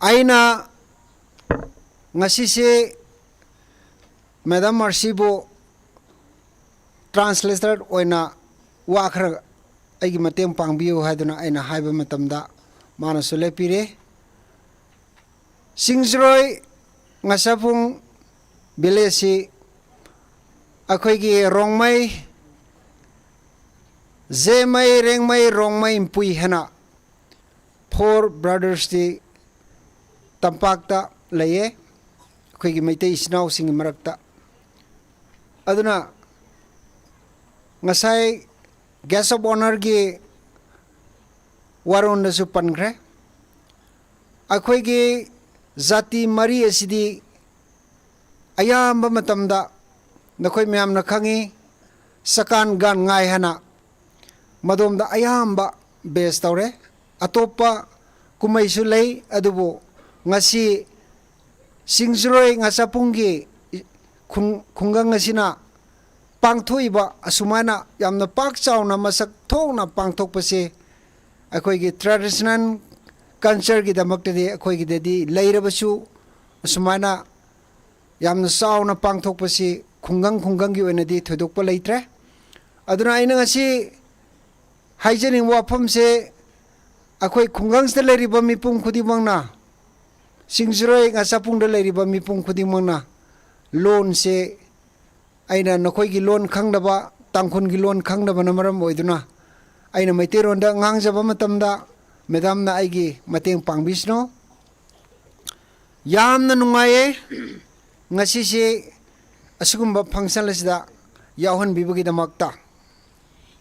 Aina ngasise Madam Mercy bu translator oina wa khara aiki mateng pangbiyo haduna aina haiba matamda, manasu leipire. Singjiroi Ngasapung village si akhoiki Rongmei, Zemei, Rengmei, Rongmei, Inpui hena four brothers ti Tampakta leiye, akhoiki Meitei ishinaosing marakta. Aduna ngasai guest of honor ki warundasu pankhre. Akhoiki jati mari asidi ayamba matamda nakhoi mayamna khangi, sakan gan ngai hana madomda ayamba best taure. Atopa kumaisu lei, adubu ngasi Singjiroi Ngasapung ki khung-, khungang asina pangthuiba asumaina yamna pakchauna masak thokna pangthokpase, akhoiki traditional culture kidamaktadi akhoikidadi leirabasu asumaina yamna sauna pangthokpase khungang khungangki oinadi thoidokpa leitre. Aduna aina ngasi haijaning waphamse, akhoi khungangsida leiriba mipum khudingmangna, Singjiroi Ngasapungda leiriba mipum khudingmangna, lonse aina nakhoiki lon khangdaba, Tangkhulki lon khangdabana maram oiduna aina Meiteironda ngangjaba matamda, madamna aiki mateng pangbisno. Yamna nungaiye, ngasise asugumba function lasida yauhanbibagidamakta.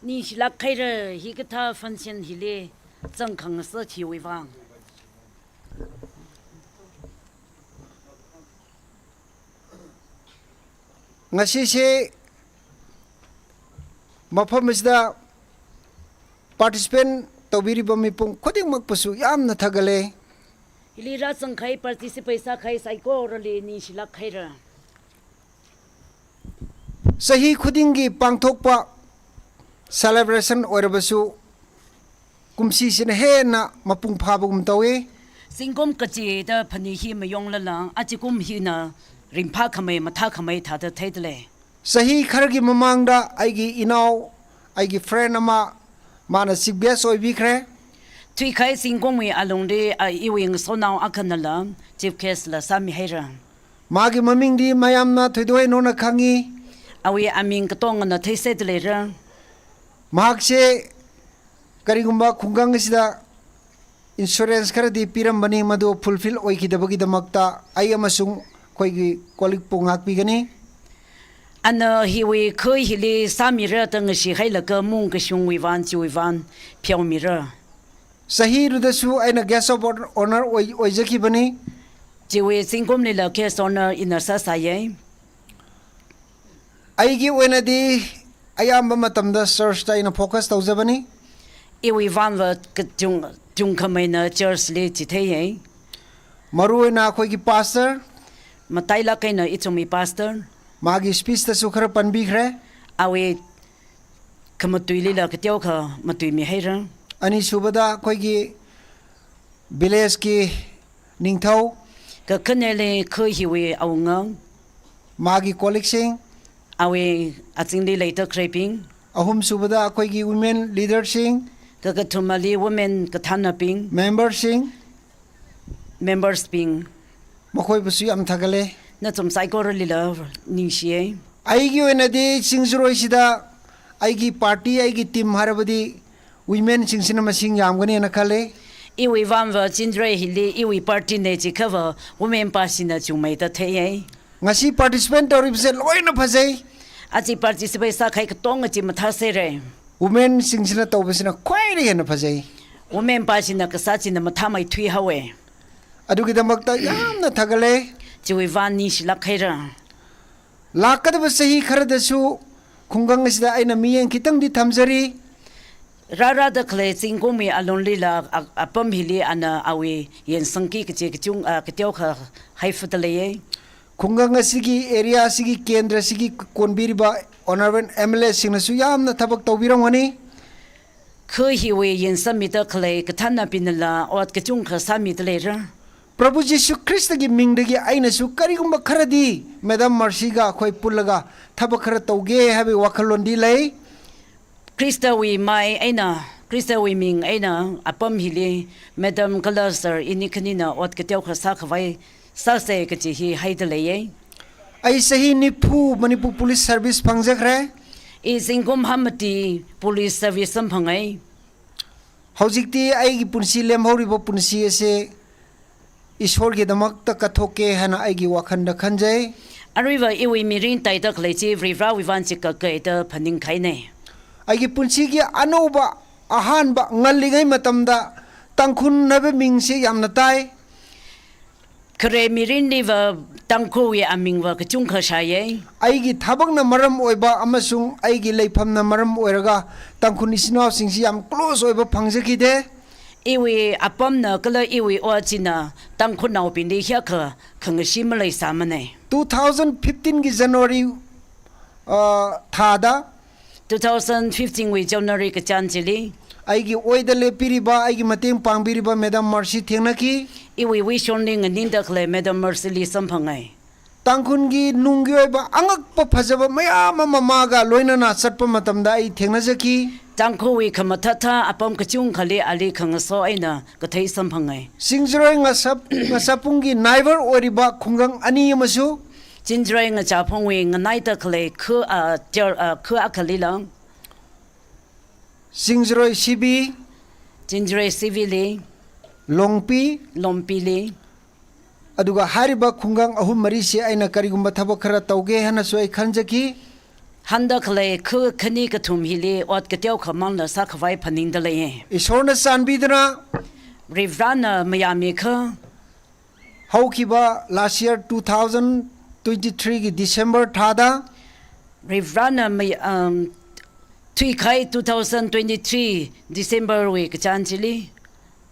Ningshilak khaira hikathā function hili zangkhangsa chiwui vang. Ngasise mafam asida participant taubiriba mipum khudingmakbusu yamna thakale. Hili rāzangkhai participate sākhai saikorali ningshilak khaira. Sahi khudingki pangthokpa Celebration ꯑꯣꯏꯔꯕꯁꯨ ꯀꯨꯝꯁꯤꯁꯤꯅ ꯍꯦꯟꯅ ꯃꯄꯨꯡ ꯐꯥꯕꯒꯨꯝ ꯇꯧꯏ꯫ ꯆꯤꯡꯒꯨꯝ ꯀꯆꯤꯗ ꯐꯅꯤ ꯍꯤ ꯃꯌꯣꯡꯂꯂꯥꯡ, ꯑꯆꯤꯒꯨꯝ ꯍꯤꯅ ꯔꯤꯝꯐꯥ ꯈꯥꯃꯩ, ꯃꯊꯥ ꯈꯥꯃꯩ ꯊꯥꯗ ꯊꯩꯗ ꯂꯩ꯫ ꯆꯍꯤ ꯈꯔꯒꯤ ꯃꯃꯥꯡꯗ ꯑꯩꯒꯤ ꯏꯅꯥꯎ, ꯑꯩꯒꯤ friend ꯑꯃ, ꯃꯥꯅ chief guest ꯑꯣꯏꯕꯤꯈ꯭ꯔꯦ꯫ ꯊꯨꯏꯈꯥꯏ ꯆꯤꯡꯒꯨꯝꯒꯤ ꯑꯂꯨꯡꯗꯤ, ꯑ, ꯏꯋꯤꯡ ꯁꯣꯅꯥꯎ ꯑꯈꯟꯅꯂ chief guest ꯂ ꯁꯥꯃꯤ ꯍꯩꯔ꯫ ꯃꯥꯒꯤ ꯃꯃꯤꯡꯗꯤ ꯃꯌꯥꯝꯅ ꯊꯣꯏꯗꯣꯛ ꯍꯦꯟꯗꯣꯛꯅ ꯈꯪꯉꯤ꯫ ꯑꯋꯤ ꯑꯃꯤꯡ ꯀꯇꯣꯡꯉꯅ ꯊꯩꯁꯦꯠ ꯂꯩꯔ꯫ ꯃꯍꯥꯛꯁꯦ ꯀꯔꯤꯒꯨꯝꯕ ꯈꯨꯡꯒꯪ ꯑꯁꯤꯗ insurance ꯈꯔꯗꯤ ꯄꯤꯔꯝꯕꯅꯤ, ꯃꯗꯨ fulfill ꯑꯣꯏꯈꯤꯗꯕꯒꯤꯗꯃꯛꯇ ꯑꯩ ꯑꯃꯁꯨꯡ ꯑꯩꯈꯣꯏꯒꯤ colleague ꯄꯨ ꯉꯥꯛꯄꯤꯒꯅꯤ꯫ ꯑꯅ ꯍꯤꯋꯤ ꯈꯣꯏ ꯍꯤꯂꯤ ꯁꯥꯃꯤꯔ ꯇꯪ ꯉꯁꯤ ꯍꯩꯂꯒ ꯃꯨꯡ ꯀꯁꯨꯡ ꯋꯤꯋꯥꯟ ꯆꯤꯋꯤꯋꯥꯟ ꯐꯤꯌꯥꯎꯃꯤꯔ꯫ ꯆꯍꯤꯗꯨꯗꯁꯨ ꯑꯩꯅ guest of honor ꯑꯣꯏ-, ꯑꯣꯏꯖꯈꯤꯕꯅꯤ꯫ ꯆꯤꯋꯤ ꯆꯤꯡꯒꯨꯝꯂꯤꯂ guest of honor ꯏꯟꯅ ꯁꯥ ꯁꯥꯌꯦ꯫ ꯑꯩꯒꯤ ꯑꯣꯏꯅꯗꯤ ꯑꯌꯥꯝꯕ ꯃꯇꯝꯗ church ꯇ ꯑꯩꯅ focus ꯇꯧꯖꯕꯅꯤ꯫ ꯏꯋꯤ ꯋꯥꯟ ꯋ ꯀ-, ꯆꯨꯡ, ꯆꯨꯡ ꯈꯃꯩꯅ church ꯂꯤ ꯆꯤꯊꯩꯌꯦ꯫ ꯃꯔꯨꯑꯣꯏꯅ ꯑꯩꯈꯣꯏꯒꯤ pastor ꯃꯇꯥꯏ ꯂꯥꯛꯀꯩꯅ ꯏꯆꯨꯝꯃꯤ pastor꯫ ꯃꯥꯒꯤ speech ꯇꯁꯨ ꯈꯔ ꯄꯟꯕꯤꯈ꯭ꯔꯦ꯫ ꯑꯋꯤ ꯈꯃꯇꯨꯏ ꯂꯤꯂ ꯀꯇꯤꯌꯥꯎ ꯈ ꯃꯇꯨꯏ ꯃꯤ ꯍꯩꯔ꯫ ꯑꯅꯤꯁꯨꯕꯗ ꯑꯩꯈꯣꯏꯒꯤ village ꯀꯤ ꯅꯤꯡꯊꯧ꯫ ꯀ ꯈꯅꯦꯂꯦ ꯈꯣꯏ ꯍꯤꯋꯤ ꯑꯋꯨꯡꯉ꯫ ꯃꯥꯒꯤ colleague ꯁꯤꯡ꯫ ꯑꯋꯤ ꯑꯆꯤꯡꯂꯤ ꯂꯩꯇ ꯈ꯭ꯔꯦꯄꯤꯡ꯫ ꯑꯍꯨꯝꯁꯨꯕꯗ ꯑꯩꯈꯣꯏꯒꯤ women leader ꯁꯤꯡ꯫ ꯀ ꯀꯊꯨꯃꯂꯤ women ꯀꯊꯥꯟꯅꯄꯤꯡ꯫ Member ꯁꯤꯡ꯫ Members pink. ꯃꯈꯣꯏꯕꯨꯁꯨ ꯌꯥꯝ ꯊꯥꯒꯠꯂꯦ꯫ ꯅꯆꯨꯝ ꯁꯥꯏꯀꯣꯔ ꯂꯤꯂ ꯅꯤꯡꯁꯤꯌꯦ꯫ ꯑꯩꯒꯤ ꯑꯣꯏꯅꯗꯤ ꯁꯤꯡꯖꯔꯣꯏꯁꯤꯗ ꯑꯩꯒꯤ party, ꯑꯩꯒꯤ team ꯍꯥꯏꯔꯕꯗꯤ women ꯁꯤꯡꯁꯤꯅ ꯃꯁꯤꯡ ꯌꯥꯝꯒꯅꯤ ꯍꯥꯏꯅ ꯈꯜꯂꯦ꯫ ꯏꯋꯤ ꯋꯥꯝ ꯋ ꯆꯤꯟꯖ꯭ꯔꯣꯏ ꯍꯤꯂꯤ ꯏꯋꯤ party ꯅꯦ ꯆꯤꯈꯕ women ꯄꯥꯁꯤꯅ ꯆꯨꯝꯃꯩ ꯇ ꯊꯦꯌꯦ꯫ ꯉꯁꯤ participant ꯇꯧꯔꯤꯕꯁꯦ ꯂꯣꯏꯅ ꯐꯖꯩ꯫ ꯑꯆꯤ participate ꯁꯥꯈꯩ ꯀꯇꯣꯡ ꯑꯆꯤ ꯃꯊꯥ ꯁꯦꯔꯦ꯫ Women ꯁꯤꯡꯁꯤꯅ ꯇꯧꯕꯁꯤꯅ ꯈ꯭ꯋꯥꯏꯗꯒꯤ ꯍꯦꯟꯅ ꯐꯖꯩ꯫ Women ꯄꯥꯁꯤꯅ ꯀꯁꯥꯆꯤꯅ ꯃꯊꯥ ꯃꯩ ꯊꯨꯏ ꯍꯧꯋꯦ꯫ ꯑꯗꯨꯒꯤꯗꯃꯛꯇ ꯌꯥꯝꯅ ꯊꯥꯒꯠꯂꯦ꯫ ꯆꯤꯋꯤ ꯋꯥꯟ ꯅꯤꯡꯁꯤꯂꯛ ꯍꯩꯔ꯫ ꯂꯥꯛꯀꯗꯕ ꯆꯍꯤ ꯈꯔꯗꯁꯨ ꯈꯨꯡꯒꯪ ꯑꯁꯤꯗ ꯑꯩꯅ ꯃꯤꯠꯌꯦꯡ ꯈꯤꯇꯪꯗꯤ ꯊꯝꯖꯔꯤ꯫ ꯔꯥꯔꯥꯗ ꯈꯂꯦ ꯆꯤꯡꯒꯨꯝꯃꯤ ꯑꯂꯣꯟꯂꯤꯂ ꯑ-, ꯑꯄꯝ ꯍꯤꯂꯤ ꯑꯅ ꯑꯋꯤ ꯌꯦꯟꯁꯪꯀꯤ ꯀꯆꯦ ꯀꯆꯨꯡ, ꯑ, ꯀꯇꯦꯎ ꯈ ꯍꯥꯏꯐꯗ ꯂꯩꯌꯦ꯫ ꯈꯨꯡꯒꯪ ꯑꯁꯤꯒꯤ area ꯑꯁꯤꯒꯤ ꯀꯦꯟꯗ꯭ꯔ ꯑꯁꯤꯒꯤ ꯀꯣꯟꯕꯤꯔꯤꯕ honourable M L A ꯁꯤꯡꯅꯁꯨ ꯌꯥꯝꯅ ꯊꯕꯛ ꯇꯧꯕꯤꯔꯝꯒꯅꯤ꯫ ꯈꯨ ꯍꯤꯋꯤ ꯌꯦꯟꯁꯝꯃꯤꯗ ꯈꯂꯦ ꯀꯊꯥꯟꯅ ꯄꯤꯅꯂ ꯑꯣꯠ ꯀꯆꯨꯡ ꯈ ꯁꯥꯃꯤꯗ ꯂꯩꯔ꯫ ꯄ꯭ꯔꯚꯨ ꯖꯤꯁꯨ ꯈ꯭ꯔꯤꯁꯇꯒꯤ ꯃꯤꯡꯗꯒꯤ ꯑꯩꯅꯁꯨ ꯀꯔꯤꯒꯨꯝꯕ ꯈꯔꯗꯤ Madam ꯃꯔꯁꯤꯒ ꯑꯩꯈꯣꯏ ꯄꯨꯜꯂꯒ ꯊꯕꯛ ꯈꯔ ꯇꯧꯒꯦ ꯍꯥꯏꯕꯒꯤ ꯋꯥꯈꯜꯂꯣꯟꯗꯤ ꯂꯩ꯫ ꯈ꯭ꯔꯤꯁꯇꯋꯤ ꯃꯥꯏ ꯑꯩꯅ, ꯈ꯭ꯔꯤꯁꯇꯋꯤ ꯃꯤꯡ ꯑꯩꯅ ꯑꯄꯝ ꯍꯤꯂꯤ Madam ꯀꯂꯔ ꯁꯔ ꯏꯅꯤ ꯈꯅꯤꯅ ꯑꯣꯠ ꯀꯇꯦꯎ ꯈ ꯁꯥ ꯈꯋꯥꯏ ꯁꯥꯁꯦ ꯀꯆꯤ ꯍꯤ ꯍꯥꯏꯗ ꯂꯩꯌꯦ꯫ ꯑꯩ ꯆꯍꯤ ꯅꯤꯐꯨ ꯃꯅꯤꯄꯨꯔ police service ꯐꯪꯖꯈ꯭ꯔꯦ꯫ ꯏ ꯆꯤꯡꯒꯨꯝ ꯍꯥꯃꯇꯤ police service ꯁꯝ ꯐꯪꯉꯩ꯫ ꯍꯧꯖꯤꯛꯇꯤ ꯑꯩꯒꯤ ꯄꯨꯟꯁꯤ ꯂꯦꯝꯍꯧꯔꯤꯕ ꯄꯨꯟꯁꯤ ꯑꯁꯦ ꯏꯁꯣꯔꯒꯤꯗꯃꯛꯇ ꯀꯠꯊꯣꯛꯀꯦ ꯍꯥꯏꯅ ꯑꯩꯒꯤ ꯋꯥꯈꯜꯗ ꯈꯟꯖꯩ꯫ ꯑꯔꯨꯏꯕ ꯏꯋꯤ ꯃꯤꯔꯤꯟ ꯇꯥꯏꯗ ꯈꯂꯩꯆꯤ ꯔꯤꯚ꯭ꯔꯥ ꯋꯤꯚꯥꯟ ꯆꯤꯛꯀ ꯀꯩꯗ ꯐꯅꯤꯡ ꯈꯥꯏꯅꯩ꯫ ꯑꯩꯒꯤ ꯄꯨꯟꯁꯤꯒꯤ ꯑꯅꯧꯕ, ꯑꯍꯥꯟꯕ, ꯉꯜꯂꯤꯉꯩ ꯃꯇꯝꯗ ꯇꯥꯡꯈꯨꯜ ꯍꯥꯏꯕ ꯃꯤꯡꯁꯤ ꯌꯥꯝꯅ ꯇꯥꯏ꯫ ꯈꯔꯦ ꯃꯤꯔꯤꯟ ꯂꯤꯕ ꯇꯥꯡꯈꯨꯜꯒꯤ ꯑꯃꯤꯡꯕ ꯀꯆꯨꯡ ꯈ ꯁꯥꯏꯌꯦ꯫ ꯑꯩꯒꯤ ꯊꯕꯛꯅ ꯃꯔꯝ ꯑꯣꯏꯕ ꯑꯃꯁꯨꯡ ꯑꯩꯒꯤ ꯂꯩꯐꯝꯅ ꯃꯔꯝ ꯑꯣꯏꯔꯒ ꯇꯥꯡꯈꯨꯜ ꯏꯆꯤꯟ ꯏꯅꯥꯎꯁꯤꯡꯁꯤ ꯌꯥꯝ close ꯑꯣꯏꯕ ꯐꯪꯖꯈꯤꯗꯦ꯫ ꯏꯋꯤ ꯑꯄꯝꯅ ꯀꯂ ꯏꯋꯤ ꯑꯣꯆꯤꯅ ꯇꯥꯡꯈꯨꯜ ꯅꯥꯎꯄꯤꯟꯗꯤ ꯍꯤꯌꯥꯈ ꯈꯪꯉꯁꯤ ꯃꯂꯩ ꯁꯥꯃꯅꯩ꯫ Two thousand fifteen ꯒꯤ January, ꯑ, ꯊꯥꯗ Two thousand fifteen ꯋꯤ January ꯀꯆꯥꯟ ꯆꯤꯂꯤ꯫ ꯑꯩꯒꯤ ꯑꯣꯏꯗ ꯂꯦꯞꯄꯤꯔꯤꯕ, ꯑꯩꯒꯤ ꯃꯇꯦꯡ ꯄꯥꯡꯕꯤꯔꯤꯕ Madam ꯃꯔꯁꯤ ꯊꯦꯡꯅꯈꯤ꯫ ꯏꯋꯤ ꯋꯤ ꯁꯣꯟꯂꯤ ꯉꯅꯤꯟꯗ ꯈꯂꯦ Madam ꯃꯔꯁꯤꯂꯤ ꯁꯝꯐꯪꯉꯩ꯫ ꯇꯥꯡꯈꯨꯜꯒꯤ ꯅꯨꯡꯒꯤ ꯑꯣꯏꯕ ꯑꯉꯛꯄ ꯐꯖꯕ ꯃꯌꯥꯝ ꯑꯃ ꯃꯥꯒ ꯂꯣꯏꯅꯅ ꯆꯠꯄ ꯃꯇꯝꯗ ꯑꯩ ꯊꯦꯡꯅꯖꯈꯤ꯫ ꯇꯥꯡꯈꯨꯜꯋꯤ ꯈꯃꯊꯥꯊꯥ ꯑꯄꯝ ꯀꯆꯨꯡ ꯈꯂꯤ ꯑꯂꯤ ꯈꯪꯉꯁꯣ ꯑꯩꯅ ꯀꯊꯩ ꯁꯝꯐꯪꯉꯩ꯫ ꯁꯤꯡꯖꯔꯣꯏ ꯉꯁꯞ-, ꯉꯁꯥꯄꯨꯡꯒꯤ neighbour ꯑꯣꯏꯔꯤꯕ ꯈꯨꯡꯒꯪ ꯑꯅꯤ ꯑꯃꯁꯨ ꯆꯤꯟꯖ꯭ꯔꯣꯏ ꯉꯆꯥꯐꯣꯡꯋꯤ ꯉꯅꯥꯏꯇ ꯈꯂꯩ ꯈꯨ, ꯑ, ꯇꯦꯔ-, ꯑ, ꯈꯨ ꯑꯈꯂꯤꯂꯪ꯫ ꯁꯤꯡꯖꯔꯣꯏ ꯁꯤꯕꯤ꯫ ꯆꯤꯟꯖ꯭ꯔꯣꯏ ꯁꯤꯕꯤꯂꯤ꯫ ꯂꯣꯡꯄꯤ꯫ ꯂꯣꯡꯄꯤꯂꯤ꯫ ꯑꯗꯨꯒ ꯍꯥꯏꯔꯤꯕ ꯈꯨꯡꯒꯪ ꯑꯍꯨꯝ ꯃꯔꯤꯁꯤ ꯑꯩꯅ ꯀꯔꯤꯒꯨꯝꯕ ꯊꯕꯛ ꯈꯔ ꯇꯧꯒꯦ ꯍꯥꯏꯅꯁꯨ ꯑꯩ ꯈꯟꯖꯈꯤ꯫ ꯍꯟꯗꯛ ꯂꯩ ꯈꯨ ꯈꯅꯤ ꯀꯊꯨꯝ ꯍꯤꯂꯤ ꯑꯣꯠ ꯀꯇꯦꯎ ꯈꯃꯥꯡꯗ ꯁꯥ ꯈꯋꯥꯏ ꯐꯅꯤꯡꯗ ꯂꯩꯌꯦ꯫ ꯏꯁꯣꯔꯅ ꯆꯥꯟꯕꯤꯗꯨꯅ ꯔꯤꯚ꯭ꯔꯥꯅ ꯃꯌꯥꯝꯃꯤ ꯈ ꯍꯧꯈꯤꯕ last year two thousand twenty-three ꯒꯤ December ꯊꯥꯗ ꯔꯤꯚ꯭ꯔꯥꯅ ꯃꯩ-, ꯑꯝ, ꯊꯨꯏꯈꯥꯏ two thousand twenty-three December ꯋꯤ ꯀꯆꯥꯟ ꯆꯤꯂꯤ꯫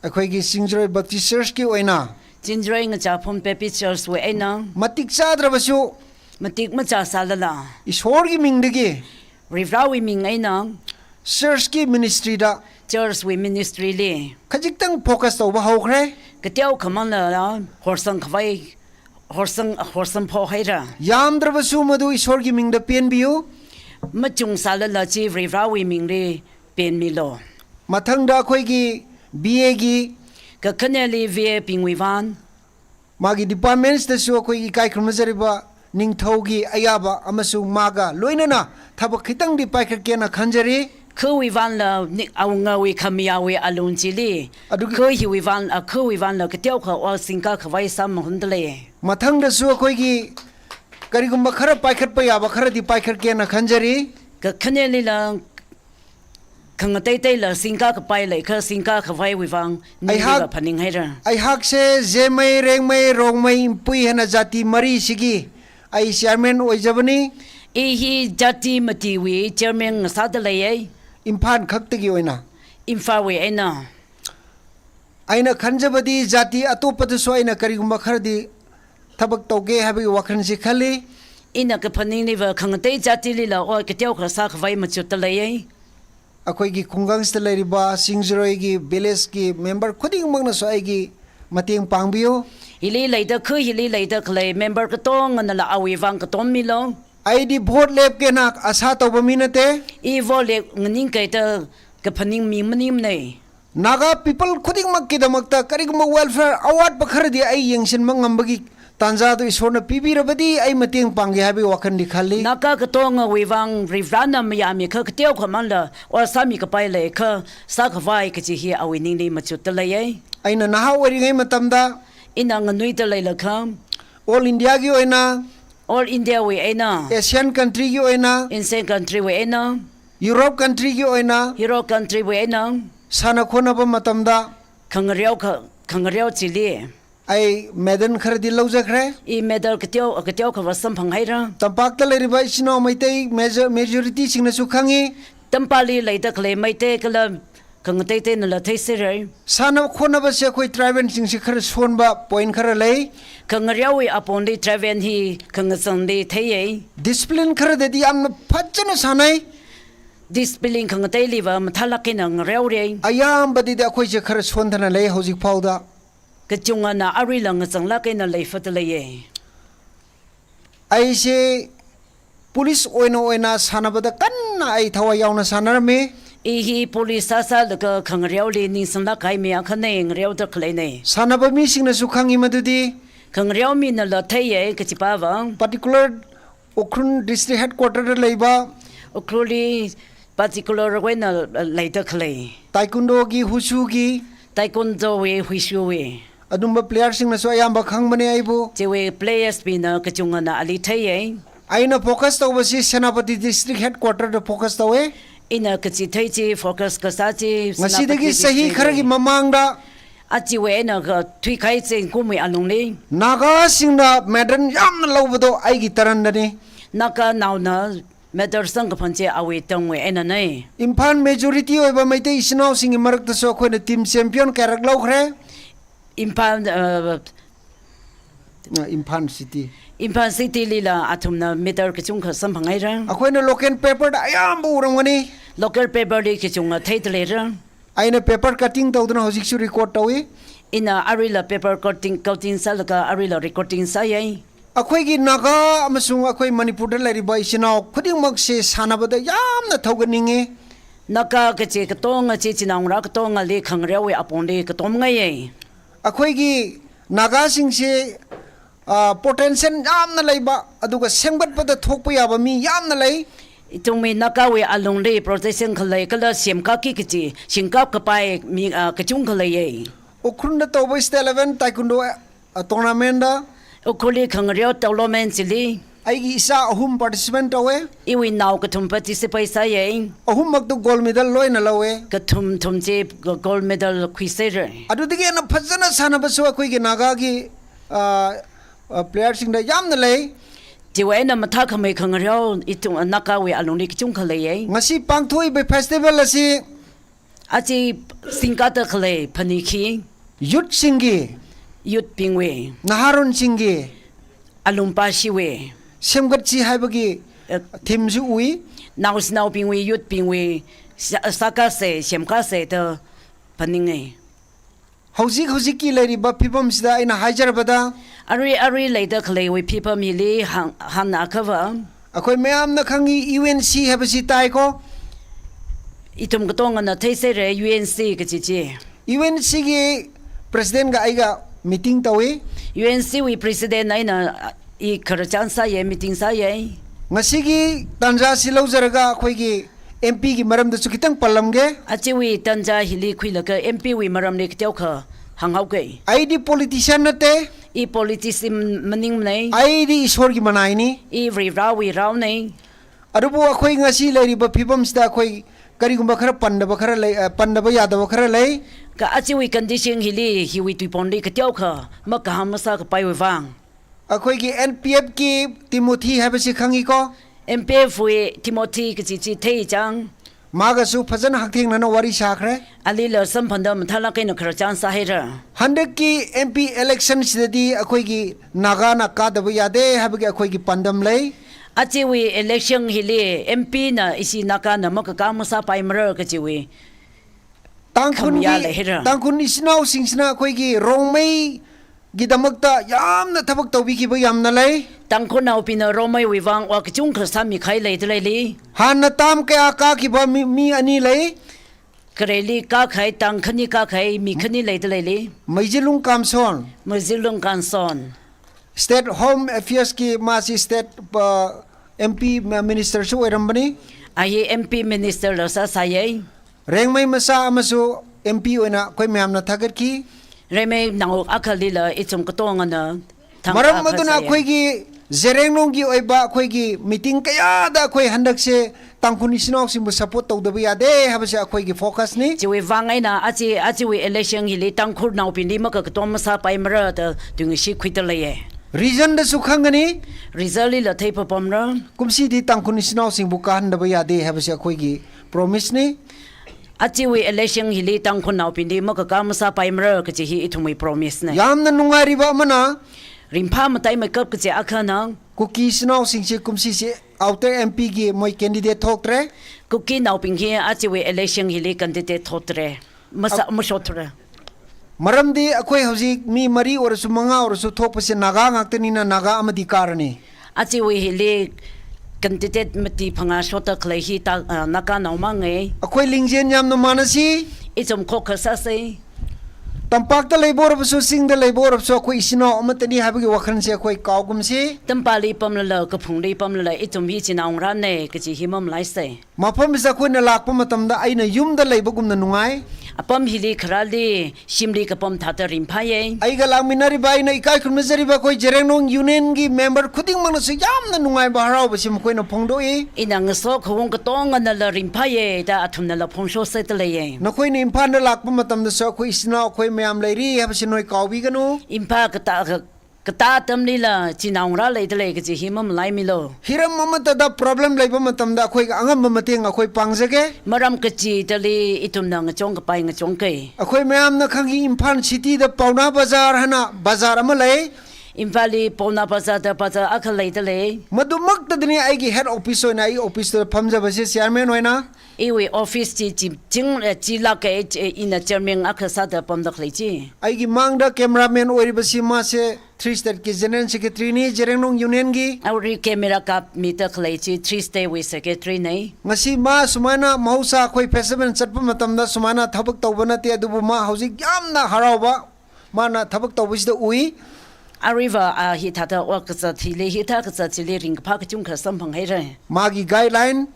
ꯑꯩꯈꯣꯏꯒꯤ ꯁꯤꯡꯖꯔꯣꯏ Baptist Church ꯀꯤ ꯑꯣꯏꯅ ꯆꯤꯟꯖ꯭ꯔꯣꯏ ꯉꯆꯥꯐꯝ Baptist Church ꯋꯤ ꯑꯩꯅ ꯃꯇꯤꯛ ꯆꯥꯗ꯭ꯔꯕꯁꯨ ꯃꯇꯤꯛ ꯃꯆꯥ ꯁꯥꯂꯂꯥ ꯏꯁꯣꯔꯒꯤ ꯃꯤꯡꯗꯒꯤ ꯔꯤꯚ꯭ꯔꯥꯋꯤ ꯃꯤꯡ ꯑꯩꯅ Church ki ministry da. Church wui ministry li. Khachik tang focus tauba haokhre. Kateokha mangla horsang khavai, horsang, horsang phohaira. Yamdrabasu madu Ishwar ki mingda penbiyu. Machung sālala chi Varivarāwui mingli penmilu. Mathangda akhoi ki B A ki. Kakhaneli V A bingwui vang. Magi departments dasu akhoi ikai kharmazariba ningthao ki ayaba amasung maga loinana thabak khitangdi paikharkena khanjari. Khawui vangla ni awungawui khamayāwui alung chili. Aduki khawui vang, a khawui vangla kateokha ol singka khavai sāmahundalei. Mathangdasu akhoi ki karigumba khara paikharpa yaba kharadi paikharkena khanjari. Kakhanelila khangateiteila singka kapai leikha singka khavaiwui vang ningli aihak, phaninghaira. Aihakse Zemei, Rengmei, Rongmei, Inpui hena jati mari siki ai chairman oijabani. I hi jati matiwui chairman ngasāda leiye. Imphal khaktaki oina. Imphalwui eina. Aina khanjabadi jati atopadasu aina karigumba kharadi thabak tauke haibagi wakhan si khali. Ina kaphaningliva khangatei jatilila ol kateokha sākhavai machutda leiye. Akhoi ki khunggang sida leiriba Singjaroi ki village ki member khudingmaknasu aiki mateng pangbiyu. Hili leida khu hili leida khalei member katonganala awui vang katommilu. Aidi vote lepkena asā tauba mi nate. I vote lep nganingkaida kaphaning mi maningmanei. Naga people khudingmak kidamakta karigumba welfare awatpa kharadi ai yangsin mangambagi tanzadu Ishwarna pibirabadi ai mateng pangki haibagi wakhanli khali. Naga katongawui vang Varivarāna mayāmikha kateokha mangla ol sāmi kapai leikha sākhavai kaji hi awui ningli machutda leiye. Aina nahā oiringai matamda. Ina nganuida leilakha. All India ki oina. All India wui eina. Asian country ki oina. Asian country wui eina. Europe country ki oina. Europe country wui eina. Sāna khonaba matamda. Khangareo kha, khangareo chili. Ai medal kharadi lauzakre. I medal kateo, kateokha va samphanghaira. Tampakta leiriba ichinao Meitei major-, majority singnasu khangi. Tampakli leida khalei Meitei kala khangateiteinala theiserei. Sāna khonabase akhoi tribal singsi khara sonba point khara lei. Khangareowui apongli tribal hi khangazangli theiye. Discipline kharadadi yamna phachana sānai. Discipline khangateiliva mathālāk eina ngareorei. Ayambadida akhoi chi khara sonthana lei hojik phaoda. Kachungana aruila ngazanglāk eina leifada leiye. Aise police oina oina sānabada kanna ai thawai yaona sānarmi. I hi police sāsālaga khangareoli ningsanglāk kahai mi akhanei ngareoda khaleinei. Sānaba misingnasu khangi madudi. Khangareo minala theiye kachipava. Particular Ukhrul district headquarter da leiba. Ukhrulli particular wui eina, uh, leida khalei. Taekwondo ki, wushu ki. Taekwondo wui, wushu wui. Adumba player singnasu ayamba khangmane aibu. Chiwui players bingna kachungana ali theiye. Aina focus taubasi Senapati district headquarter da focus tauwe. Ina kachi thei chi focus kasā chi ngasidagi Senapati sahi district kharagi wui. Mamangda. Achiwui eina kathui kahai zingkumwui alungli. Nagasingna medal yamna laubado aigi tarandani. Naganaona medal samkaphang chi awui tangwui einanei. Imphal majority oiba Meitei ishinaosinggi maraktasu akhoina team champion kayarak laukre. Imphal, uh, Ah, Imphal City. Imphal City lila athumna medal kachungkha samphanghaira. Akhoina local paper da ayamba uramgani. Local paper li kachunga theida leira. Aina paper cutting taudana hojiksu record taui. Ina aruila paper cutting, cutting sālaga aruila recording sāye. Akhoigi Naga amasung akhoi Manipur da leiriba ishinao khudingmakse sānabada yamna thauganinge. Naga kachi katonga chi chinaongarā katongali khangareowui apongli katomngaiye. Akhoigi Nagasingse, ah, potential yamna leiba, aduga semgatpada thokpa yaba mi yamna lei. Ithumwui Nagawui alungli protection khalei kala semkaki kachi, singkap kapai mi, ah, kachungkha leiye. Ukhrulda tauba State eleven Taekwondo, ah, tournament da. Ukhrulli khangareo tournament chili. Aigi ishā ahum participant tauwe. Iwui nao kathum participate sāye. Ahummaktu gold medal loina laue. Kathum thum chi go-, gold medal khuiserre. Adudagi eina phazana sānabasu akhoigi Nagagi, ah, ah, player singda yamna lei. Chiwui eina mathākhamei khangareo ithum Nagawui alungli kachungkha leiye. Ngasi pangthuiba festival asi. Achi singkata khalei phaning khi. Youth singgi. Youth bingwui. Naharun singgi. Alungpashiwui. Semgatsi haibagi, eh, theme si ui. Naoshinaobingwui, youth bingwui, Sa-, sākāsa, semkāsa da phaninga. Hꯧzik hozikki leiriba phipamsida eina haizarabada, arui arui leida khaleiwui phipam hili hāng, hāngna akhava, ꯑꯩꯈꯣꯏ ꯃꯌꯥꯝꯅ ꯈꯪꯉꯤ, U N C ꯍꯥꯏꯕꯁꯤ ꯇꯥꯏꯀꯣ? Ithum katongana theiserra U N C kaji chi. U N ꯁꯤꯒꯤ presidentꯒ ꯑꯩꯒ meeting ꯇꯧꯏ꯫ U N C wui president eina, ah, i khararchan sāya, meeting sāya. ꯉꯁꯤꯒꯤ ꯇꯥꯟꯖꯥꯁꯤ ꯂꯧꯖꯔꯒ ꯑꯩꯈꯣꯏꯒꯤ ꯑꯦꯝ ꯄꯤꯒꯤ ꯃꯔꯝꯗꯁꯨ ꯈꯤꯇꯪ ꯄꯜꯂꯝꯒꯦ꯫ Ajawui tanja hili khuilaga M P wui maramli kateokha hānghaoga. ꯑꯩꯗꯤ politician ꯅꯠꯇꯦ꯫ I politician maningmana. ꯑꯩꯗꯤ ꯏꯁꯣꯔꯒꯤ ꯃꯅꯥꯏꯅꯤ꯫ I Varivarāwui raona. ꯑꯗꯨꯕꯨ ꯑꯩꯈꯣꯏ ꯉꯁꯤ ꯂꯩꯔꯤꯕ ꯐꯤꯕꯝꯁꯤꯗ ꯑꯩꯈꯣꯏ ꯀꯔꯤꯒꯨꯝꯕ ꯈꯔ ꯄꯟꯗꯕ ꯈꯔ ꯂꯩ, ꯑ, ꯄꯟꯗꯕ ꯌꯥꯗꯕ ꯈꯔ ꯂꯩ꯫ Kha ajawui condition hili hiwui tuiponli kateokha makahāng masākapaiwui vang, ꯑꯩꯈꯣꯏꯒꯤ ꯑꯦꯟ ꯄꯤ ꯑꯦꯐꯀꯤ ꯇꯤꯃꯣꯊꯤ ꯍꯥꯏꯕꯁꯤ ꯈꯪꯉꯤꯀꯣ? M P F wui Timothy kaji chi theichang. ꯃꯥꯒꯁꯨ ꯐꯖꯅ ꯍꯛꯊꯦꯡꯅꯅ ꯋꯥꯔꯤ ꯁꯥꯈ꯭ꯔꯦ꯫ Alila samphangda mathālāk eina khararchan sāhaira. ꯍꯟꯗꯛꯀꯤ ꯑꯦꯝ ꯄꯤ ꯏꯂꯦꯛꯁꯟꯁꯤꯗꯗꯤ ꯑꯩꯈꯣꯏꯒꯤ ꯅꯥꯒꯥꯅ ꯀꯥꯗꯕ ꯌꯥꯗꯦ ꯍꯥꯏꯕꯒꯤ ꯑꯩꯈꯣꯏꯒꯤ ꯄꯥꯟꯗꯝ ꯂꯩ꯫ Ajawui election hili M P na ishi Nagana makakā masāpaimara kajiwui ꯇꯥꯡꯈꯨꯜꯒꯤ, ꯈꯥꯝꯌꯥ ꯂꯩ ꯍꯥꯏꯔ꯫ ꯇꯥꯡꯈꯨꯜ ꯏꯆꯤꯟ ꯏꯅꯥꯎꯁꯤꯡꯁꯤꯅ ꯑꯩꯈꯣꯏꯒꯤ ꯔꯣꯡꯃꯩꯒꯤꯗꯃꯛꯇ ꯌꯥꯝꯅ ꯊꯕꯛ ꯇꯧꯕꯤꯈꯤꯕ ꯌꯥꯝꯅ ꯂꯩ꯫ Tangkhulnaobingna Rongmeiwui vang vā kachungkha sāmikahai leida leili. ꯍꯥꯟꯅ ꯇꯥꯝ ꯀꯌꯥ ꯀꯥꯈꯤꯕ ꯃꯤ, ꯃꯤ ꯑꯅꯤ ꯂꯩ꯫ Khareli kākahai, tang khani kākahai mi khani leida leili. ꯃꯩꯖꯤꯠꯂꯨꯡ ꯀꯥꯝꯁꯣꯟ꯫ Meijinlong Kamson. State Home Affairsꯀꯤ ꯃꯥꯁꯤ state, ꯑ, M P ꯃ-, ministerꯁꯨ ꯑꯣꯏꯔꯝꯕꯅꯤ꯫ A hi M P ministerla sāsāya. ꯔꯦꯡꯃꯩ ꯃꯆꯥ ꯑꯃꯁꯨ M P ꯑꯣꯏꯅ ꯑꯩꯈꯣꯏ ꯃꯌꯥꯝꯅ ꯊꯥꯒꯠꯈꯤ꯫ Rengmeinao akhalila ithum katongana thang ꯃꯔꯝ ꯑꯗꯨꯅ ꯊꯥꯒꯠꯆꯩ꯫ ꯑꯩꯈꯣꯏꯒꯤ ꯖꯦꯔꯦꯡꯂꯣꯡꯒꯤ ꯑꯣꯏꯕ ꯑꯩꯈꯣꯏꯒꯤ meeting ꯀꯌꯥꯗ ꯑꯩꯈꯣꯏ ꯍꯟꯗꯛꯁꯦ ꯇꯥꯡꯈꯨꯜ ꯏꯆꯤꯟ ꯏꯅꯥꯎꯁꯤꯡꯕꯨ support ꯇꯧꯗꯕ ꯌꯥꯗꯦ ꯍꯥꯏꯕꯁꯦ ꯑꯩꯈꯣꯏꯒꯤ focusꯅꯤ꯫ Chiwui vang eina aja, ajawui election hili Tangkhulnaobingli makakatom masāpaimara da tuingashit khuida leiya. Reasonꯗꯁꯨ ꯈꯪꯒꯅꯤ꯫ Resultlila theipapamra. ꯀꯨꯝꯁꯤꯗꯤ ꯇꯥꯡꯈꯨꯜ ꯏꯆꯤꯟ ꯏꯅꯥꯎꯁꯤꯡꯕꯨ ꯀꯥꯍꯟꯗꯕ ꯌꯥꯗꯦ ꯍꯥꯏꯕꯁꯦ ꯑꯩꯈꯣꯏꯒꯤ promiseꯅꯤ꯫ Ajawui election hili Tangkhulnaobingli makakā masāpaimara kaji hi ithumwui promisena. ꯌꯥꯝꯅ ꯅꯨꯡꯉꯥꯏꯔꯤꯕ ꯑꯃꯅ, ringphā mataimeikap kaji akhana, cookie ꯏꯆꯤꯟ ꯏꯅꯥꯎꯁꯤꯡꯁꯤ ꯀꯨꯝꯁꯤꯁꯤ outer M Pꯒꯤ ꯃꯣꯏ candidate ꯊꯣꯛꯇ꯭ꯔꯦ꯫ Kukinaobing hi ajawui election hili candidate thoktra. Masa-, ap- mashotra. ꯃꯔꯝꯗꯤ ꯑꯩꯈꯣꯏ ꯍꯧꯖꯤꯛ ꯃꯤ ꯃꯔꯤ ꯑꯣꯏꯔꯁꯨ ꯃꯉꯥ ꯑꯣꯏꯔꯁꯨ ꯊꯣꯛꯄꯁꯦ ꯅꯥꯒꯥ ꯉꯥꯛꯇꯅꯤꯅ ꯅꯥꯒꯥ ꯑꯃꯗꯤ ꯀꯥꯔꯅꯤ꯫ Ajawui hili candidate mati phangā shokta khalei hi ta, ah, Naganao mangna. ꯑꯩꯈꯣꯏ ꯂꯤꯡꯖꯦꯜ ꯌꯥꯝꯅ ꯃꯥꯟꯅꯁꯤ꯫ Ithum khokha sāsa. ꯇꯝꯄꯥꯛꯇ ꯂꯩꯕ ꯑꯣꯏꯔꯕꯁꯨ, ꯆꯤꯡꯗ ꯂꯩꯕ ꯑꯣꯏꯔꯕꯁꯨ, ꯑꯩꯈꯣꯏ ꯏꯆꯤꯟ ꯏꯅꯥꯎ ꯑꯃꯠꯇꯅꯤ ꯍꯥꯏꯕꯒꯤ ꯋꯥꯈꯜꯁꯦ ꯑꯩꯈꯣꯏ ꯀꯥꯎꯒꯨꯝꯁꯤ꯫ Tampakli pamlala, kaphungli pamlala, ithum hi chinaongarāna kaji hi mamalaisa. ꯃꯐꯝꯁꯤꯗ ꯑꯩꯈꯣꯏꯅ ꯂꯥꯛꯄ ꯃꯇꯝꯗ ꯑꯩꯅ ꯌꯨꯝꯗ ꯂꯩꯕꯒꯨꯝꯅ ꯅꯨꯡꯉꯥꯏ꯫ Apam hili kharāli shimli kapam thāda ringphāya. ꯑꯩꯒ ꯂꯥꯛꯃꯤꯟꯅꯔꯤꯕ, ꯑꯩꯅ ꯏꯀꯥꯏ ꯈꯨꯝꯅꯖꯔꯤꯕ ꯑꯩꯈꯣꯏ ꯖꯦꯔꯦꯡꯂꯣꯡ unionꯒꯤ member ꯈꯨꯗꯤꯡꯃꯛꯅꯁꯨ ꯌꯥꯝꯅ ꯅꯨꯡꯉꯥꯏꯕ ꯍꯔꯥꯎꯕꯁꯤ ꯃꯈꯣꯏꯅ ꯐꯣꯡꯗꯣꯛꯏ꯫ Ina ngasok khaung katonganala ringphāya da athumnala phongshoksa da leiya. ꯅꯈꯣꯏꯅ ꯏꯝꯐꯥꯜꯗ ꯂꯥꯛꯄ ꯃꯇꯝꯗꯁꯨ ꯑꯩꯈꯣꯏ ꯏꯆꯤꯟ ꯏꯅꯥꯎ ꯑꯩꯈꯣꯏ ꯃꯌꯥꯝ ꯂꯩꯔꯤ ꯍꯥꯏꯕꯁꯤ ꯅꯣꯏ ꯀꯥꯎꯕꯤꯒꯅꯨ꯫ Imphal katā, katā atamlila chinaongarā leida lei kaji hi mamalaimilu. ꯍꯤꯔꯝ ꯑꯃꯠꯇꯗ problem ꯂꯩꯕ ꯃꯇꯝꯗ ꯑꯩꯈꯣꯏꯒꯤ ꯑꯉꯝꯕ ꯃꯇꯦꯡ ꯑꯩꯈꯣꯏ ꯄꯥꯡꯖꯒꯦ꯫ Maram kachidali ithumna ngachong kapai ngachongka. ꯑꯩꯈꯣꯏ ꯃꯌꯥꯝꯅ ꯈꯪꯉꯤ, ꯏꯝꯐꯥꯜ cityꯗ ꯄꯥꯎꯅꯥ ꯕꯖꯥꯔ ꯍꯥꯏꯅ ꯕꯖꯥꯔ ꯑꯃ ꯂꯩ꯫ Imphalli Paona Bazar da bazar akha leida lei. ꯃꯗꯨꯃꯛꯇꯗꯅꯤ ꯑꯩꯒꯤ head office ꯑꯣꯏꯅ ꯑꯩ officeꯇ ꯐꯝꯖꯕꯁꯦ chairman ꯑꯣꯏꯅ꯫ Iwui office chi, chi, ching, eh, chilāka, eh, ina chairman akha sāda pamda khalei chi. ꯑꯩꯒꯤ ꯃꯥꯡꯗ cameraman ꯑꯣꯏꯔꯤꯕꯁꯤ ꯃꯥꯁꯦ Three Stateꯀꯤ general secretaryꯅꯤ, ꯖꯦꯔꯦꯡꯂꯣꯡ unionꯒꯤ꯫ Arui camera kapmida khalei chi Three Statewui secretaryna. ꯉꯁꯤ ꯃꯥ ꯁꯨꯃꯥꯏꯅ ꯃꯍꯧꯁꯥ ꯑꯩꯈꯣꯏ festival ꯆꯠꯄ ꯃꯇꯝꯗ ꯁꯨꯃꯥꯏꯅ ꯊꯕꯛ ꯇꯧꯕ ꯅꯠꯇꯦ, ꯑꯗꯨꯕꯨ ꯃꯥ ꯍꯧꯖꯤꯛ ꯌꯥꯝꯅ ꯍꯔꯥꯎꯕ ꯃꯥꯅ ꯊꯕꯛ ꯇꯧꯕꯁꯤꯗ ꯎꯏ꯫ Aruiva, ah, hithāda ot kazat hili, hithā kazat chili ringkaphā kachungkha samphanghaira. ꯃꯥꯒꯤ guideline,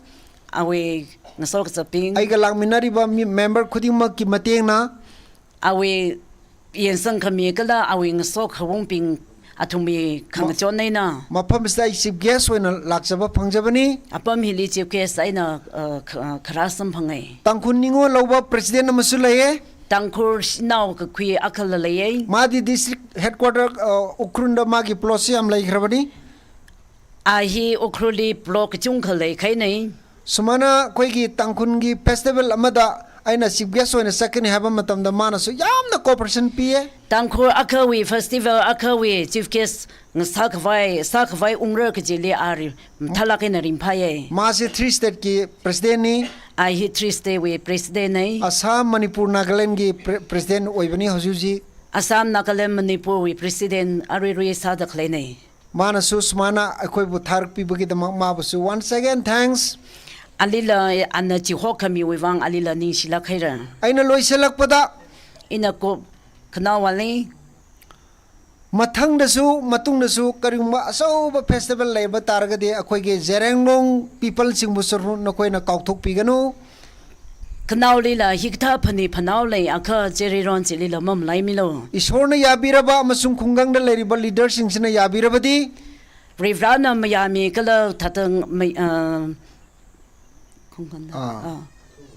Awui ngasokazatbing, ꯑꯩꯒ ꯂꯥꯛꯃꯤꯟꯅꯔꯤꯕ ꯃꯤ, member ꯈꯨꯗꯤꯡꯃꯛꯀꯤ ꯃꯇꯦꯡꯅ, awui yensang khami kala awui ngasok khaungbing athumwui khangachon eina, ꯃꯐꯝꯁꯤꯗ ꯑꯩ chief guest ꯑꯣꯏꯅ ꯂꯥꯛꯆꯕ ꯐꯪꯖꯕꯅꯤ꯫ Apam hili chief guest eina, uh, kha-, uh, kharā samphanga. Tangkhul ꯅꯤꯉꯣꯜ ꯂꯧꯕ president ꯑꯃꯁꯨ ꯂꯩꯌꯦ꯫ Tangkhul shanao kakhui akhala leiya. ꯃꯥꯗꯤ district headquarter, ꯑ, ꯎꯈ꯭ꯔꯨꯜꯗ ꯃꯥꯒꯤ plotꯁꯤ ꯌꯥꯝ ꯂꯩꯈ꯭ꯔꯕꯅꯤ꯫ A hi Ukhrulli plot kachungkha leikahaina. ꯁꯨꯃꯥꯏꯅ ꯑꯩꯈꯣꯏꯒꯤ ꯇꯥꯡꯈꯨꯜꯒꯤ festival ꯑꯃꯗ ꯑꯩꯅ chief guest ꯑꯣꯏꯅ ꯆꯠꯀꯅꯤ ꯍꯥꯏꯕ ꯃꯇꯝꯗ ꯃꯥꯅꯁꯨ ꯌꯥꯝꯅ cooperation ꯄꯤꯌꯦ꯫ Tangkhul akhawui festival akhawui chief guest ngasākhavai, sākhavai ungra kajili a ri-, mathālāk eina ringphāya. ꯃꯥꯁꯦ Three Stateꯀꯤ presidentꯅꯤ꯫ I hi Three State wui President nei. Assam, Manipur, Nagaland gi pre-, President oibani haujiuji. Assam, Nagaland, Manipur wui President aruirui sāda khaleina. Manasu sumana akhuibu tharkpibagidamāk mabusu once again thanks. Alila ana chihokhamiwui vang alila ningshilāk haira. Aina loiselakpada. Ina ko khanao wali. Mathangdasu, matungdasu, kariyumba asauba festival leiba taragadi, akhuigi Zeliangrong people singbusu nakhuina kaothokpiganu. Khanaolila hikathā phanit phanao leiakha Zeliangrong chilila mamalaimilo. Ishorna yabiraba amasung khungkangda leiriba leader singsina yabirabadi. Varivarana mayami kala thatang may-, ah, khungkangda. Ah. Ah.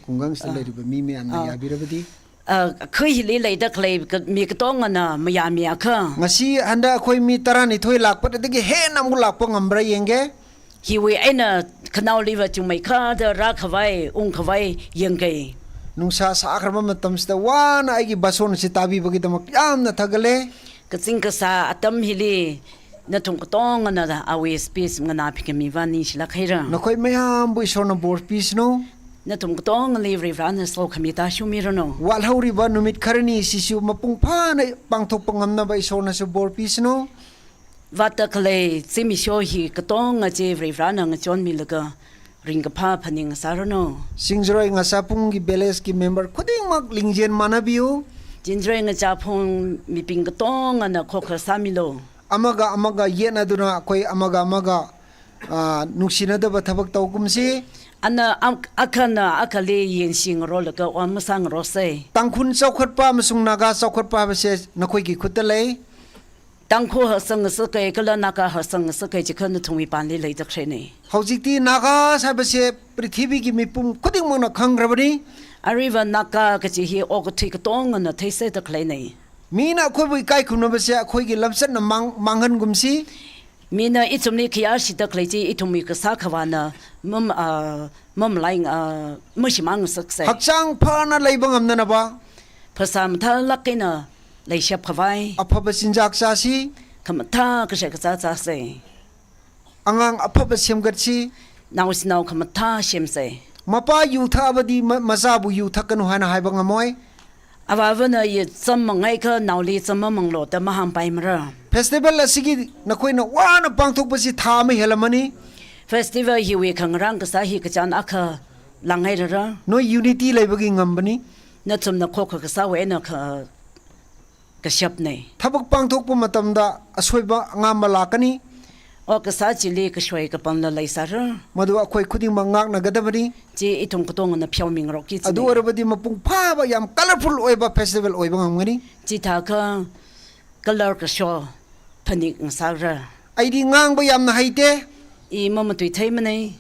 Khungkang sida leiriba mi mayamna yabirabadi. Ah, khuihili leida khalei ka-, mi katongana mayamiakha. Ngasi handa akhoi mi taranithoi lakpadadagi hena mulakpa ngambra yangge. Hiwui eina khanaoliva chungmeikha da rākhavai, ungkhavai yangge. Nungsā sākharaba matam sida wana aigi bashon si tābibagidamāk yamna thakale. Kazing kasā atam hili nathum katongana awui speech nganāphikhami vang ningshilāk haira. Nakhui mayambu Ishorna bor pisanu. Nathum katongali Varivarana sokhami tāshungmiranu. Vāthaoriba numit kharani sisu mapung phāna pāngthokpa ngamnaba Ishornasu bor pisanu. Vātda khalei zimiksho hi katonga chi Varivarana ngachonmilaga ringkaphā phaning sāranu. Singjiroi Ngachāphunggi village gi member khudingmāk lingjen manabiu. Singjiroi Ngachāphung mibing katongana khokha sāmilu. Amaga amaga yetnaduna akhoi amaga amaga, ah, nungshinadaba thabak tau kumsi. Ana am-, akhana akhali yenshi ngarolaga wan masāngarosei. Tangkhul chaokhatpa amasung Naga chaokhatpa habase nakhuigi khutta lei. Tangkhul haksang ngasakei kala Naga haksang ngasakei chikha nathumwui pāngli leida khaleinei. Hojikti Naga sābase prithibigi mipum khudingmāngna khangrabani. Aruiva Naga kachi hi okathui katongana theiserda khaleinei. Mina akhuibu kaikhumnabase akhuigi lamsatna mang-, manghan kumsi. Mina ithumli khayāshida khalei chi ithumwui kasā khavāna mam-, ah, mamalaing, ah, mashimāng ngasaksei. Hakchāng phāna leiba ngamnanaba. Phasā mathālāk eina leishap khavai. Aphaba chinjak chāsi. Khamathā kashai kazā chāsei. Angang aphaba semkatsi. Naoshinao khamathā semsei. Mapā yu thābadi ma-, mazābu yu thākanu haina haiba ngamoi. Avāvana yacham mangaikha naoli cham mamanglo da mahāngpaimara. Festival asigi nakhuina wana pāngthokpasi thā mahelamani. Festival hiwui khangarāng kasā hi kachāng akha langhairara. Noi unity leibagi ngambani. Nathumna khokha kasāwui eina kha-, kashapnei. Thabak pāngthokpa matamda asoiba ngam malākani. O kasā chili kashoi kapangla leisāra. Madu akhoi khudingmāng ngākna gadabani. Chi ithum katongana pheomingarokki chi. Adu arabadi mapung phāba yam colorful oiba festival oiba ngamngani. Chithākha color kasho phaning ngasāra. Aidi ngangba yamna haite. I mamatui theimanei.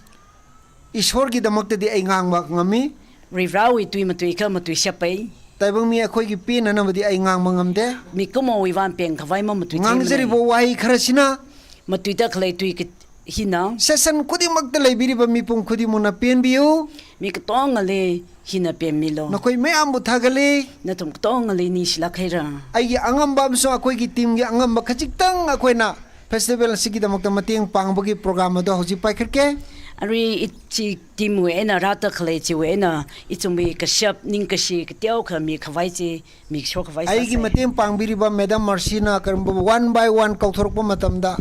Ishorgidamāktadi ai ngangba ngami. Varivarawui tui matuikha matuishappai. Taibangmi akhoigi pinanabadi ai ngangba ngamde. Mikumowui vang pengkhavai mamatui theimanei. Ngangzaribo wai kharasina. Matuida khalei tui ka-, hina. Session khudingmākta leibiriba mipung khudingmāngna penbiu. Mi katongali hina penmilo. Nakhoi mayambu thakali. Nathum katongali ningshilāk haira. Aigi angamba amasung akhoigi team gi angamba khachitang akhoina festival asigidamākta mateng pāngbagi program ado hojik paikharke. Arui ichi team wui eina rāda khalei chiwui eina ithumwui kashap ningkashi kateokha mikhavai chi, mikashokhavai sāsei. Aigi mateng pāngbiriba Madam Mercy na karamba one by one kauthorakpa matamda,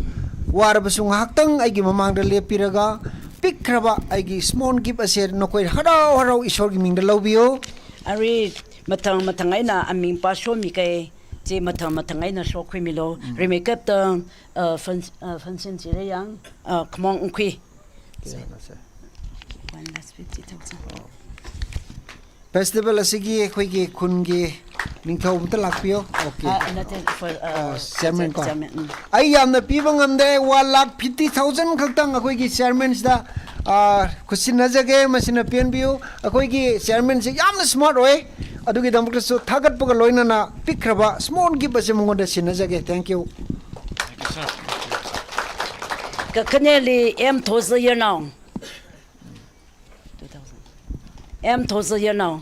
warabasung ngahāktang aigi mamangda leppiraga, pikraba aigi small gift ase nakhoi harau harau Ishorgi mingda lobiu. Arui mathang mathang eina aming pāshomikei, chi mathang mathang eina shokhuimilo. Mm. Rimeikapta, uh, fun-, uh, function chire yang, uh, khamong ungkhui. One lakh fifty thousand. Festival asigi akhoigi khungi ningthou mata lakpiu. Okay. Ah, nate for, uh, oh, chairman ko. Chairman, mm. Ai yamna piba ngamde, one lakh fifty thousand khaktang akhoigi chairman sida, ah, khusinna jage, masina penbiu. Akhoigi chairman si yamna smart oi. Adugidamāktasu thagatpaga loinana pikraba small gift ase mangunda sinna jage. Thank you. Kakhaneli M Thoza Yarnao. Two thousand. M Thoza Yarnao.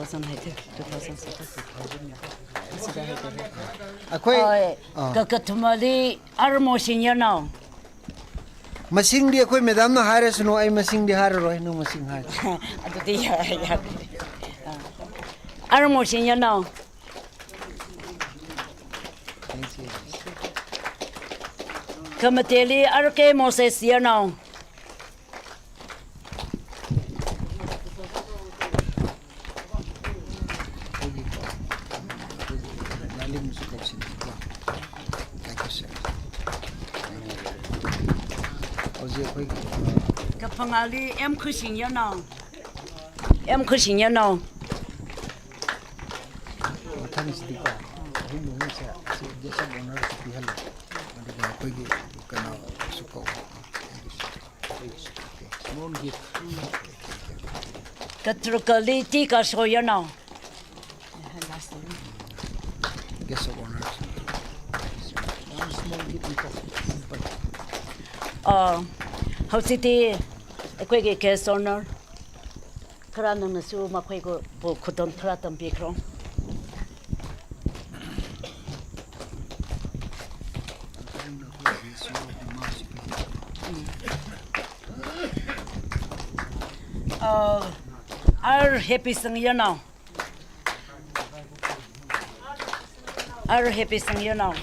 Thousand haite, two thousand sāte. Sida haite. Akhoi, oi, ah, kakathumali R Mosing Yarnao. Masingdi akhoi madamna hairasanu, ai masingdi hairaroi, nawui masing hai. Aduti ya, ya. Ah. R Mosing Yarnao. Khamateli R K Moses Yarnao. Kaphangāli M Khuishing Yarnao. M Khuishing Yarnao. Mathang sidikha, ahum hum se, si guest of honor si pihalo. Aduga akhoi khanao sukao. Small gift. Katharukali T Kasho Yarnao. Guest of honor. One small gift. Ah, hausi ti akhoi guest of honor. Kharā nangnasu makhoi ko bo khuton kharā tampi khrong. Uh, R Happy Sing Yarnao. R Happy Sing Yarnao.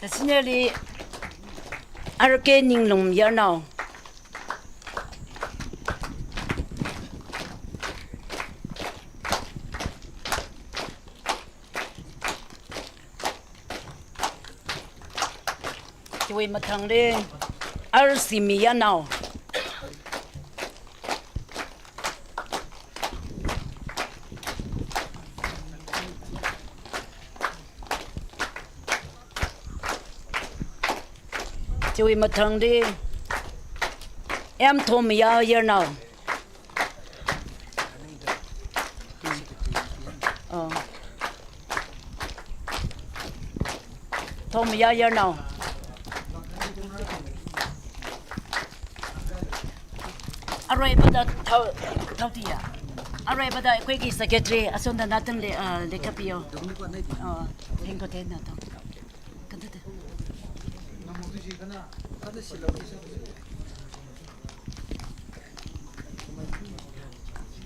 Kasineli R K Ninglum Yarnao. Chiwui mathangli R Simi Yarnao. Chiwui mathangli M Thomya Yarnao. Oh. Thomya Yarnao. Aroipada thao, thao tiya. Aroipada akhoi ki secretary, asonda natang le, ah, lekhapiyo. Oh, thank you, thank you.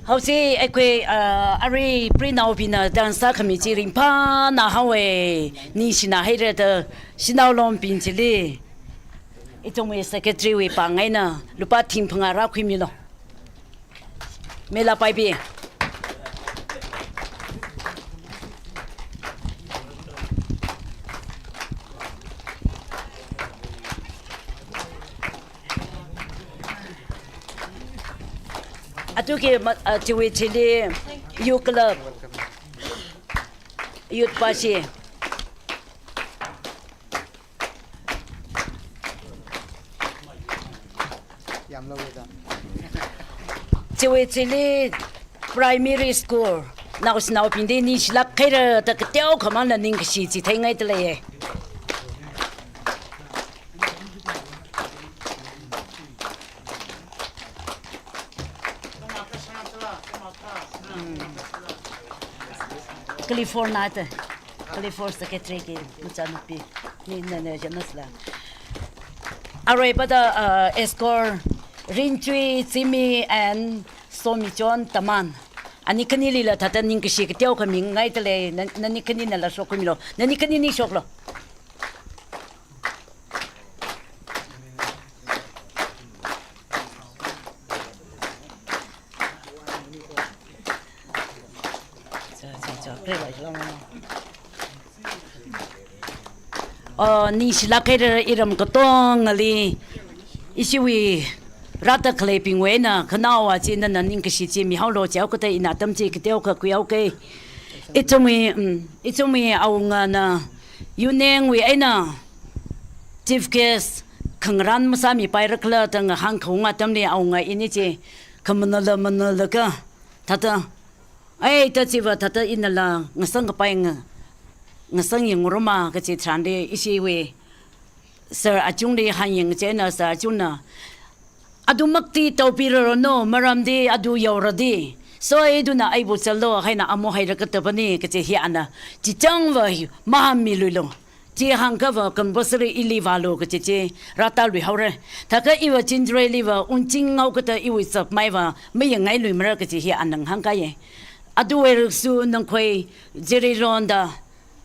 Hausi akhoi, ah, arui prinaobingna dance sākhami chi ringphānā haowe, ningshina haira da, shanao lombing chili. Ithumwui secretary wui pāng eina lupā thingphangā rākhuimilu. Mela paipi. Aduki ma-, ah, chiwui chili youth club, youth pashi. Chiwui chili primary school naoshinaobingli ningshilāk haira da kateokhamangna ningkashi chitheingaidalei. California te, California secretary ki machanupi, ni nana janasla. Aroipada, uh, Eskor, Ringchui, Zimi and Somichon Taman. Ani khanilila thāda ningkashi kateokha mingaidalei, na, nani khaninala shokhuimilu, nani khani ningshoklu. Oh, ningshilāk haira iram katongali, ishiwui rāda khaleibingwui eina khanaowa chi nana ningkashi chi mihaolu jihaokada ina atam chi kateokha khuihaoke. Ithumwui, mm, ithumwui awungana Union wui eina chief guest khangarān masāmipairakhala da ngahānkhaung atamli awunga ini chi khamanala manalaga thāda Ai, tachiva thāda inala ngasang kapai nga, ngasang yangruma kachi tharanli ishiwui Sir Achungli hāngyang chieina Sir Achungna, "Adu makti taupiraranu, maramdi adu yaoradi. So, iduna aibu chalo haina amu haira katabani," kachi hi ana chichangva hi mahānmiluilu. Chi hāngkhava compulsory ili vālu kachi chi rātāluihaora. Thākha iva Chinjaroi liva ungching ngaokata iwui chapmaiva mayangngailui mara kachi hi ana hāngkaiya. Adu oirasu nangkhoi Jiribamda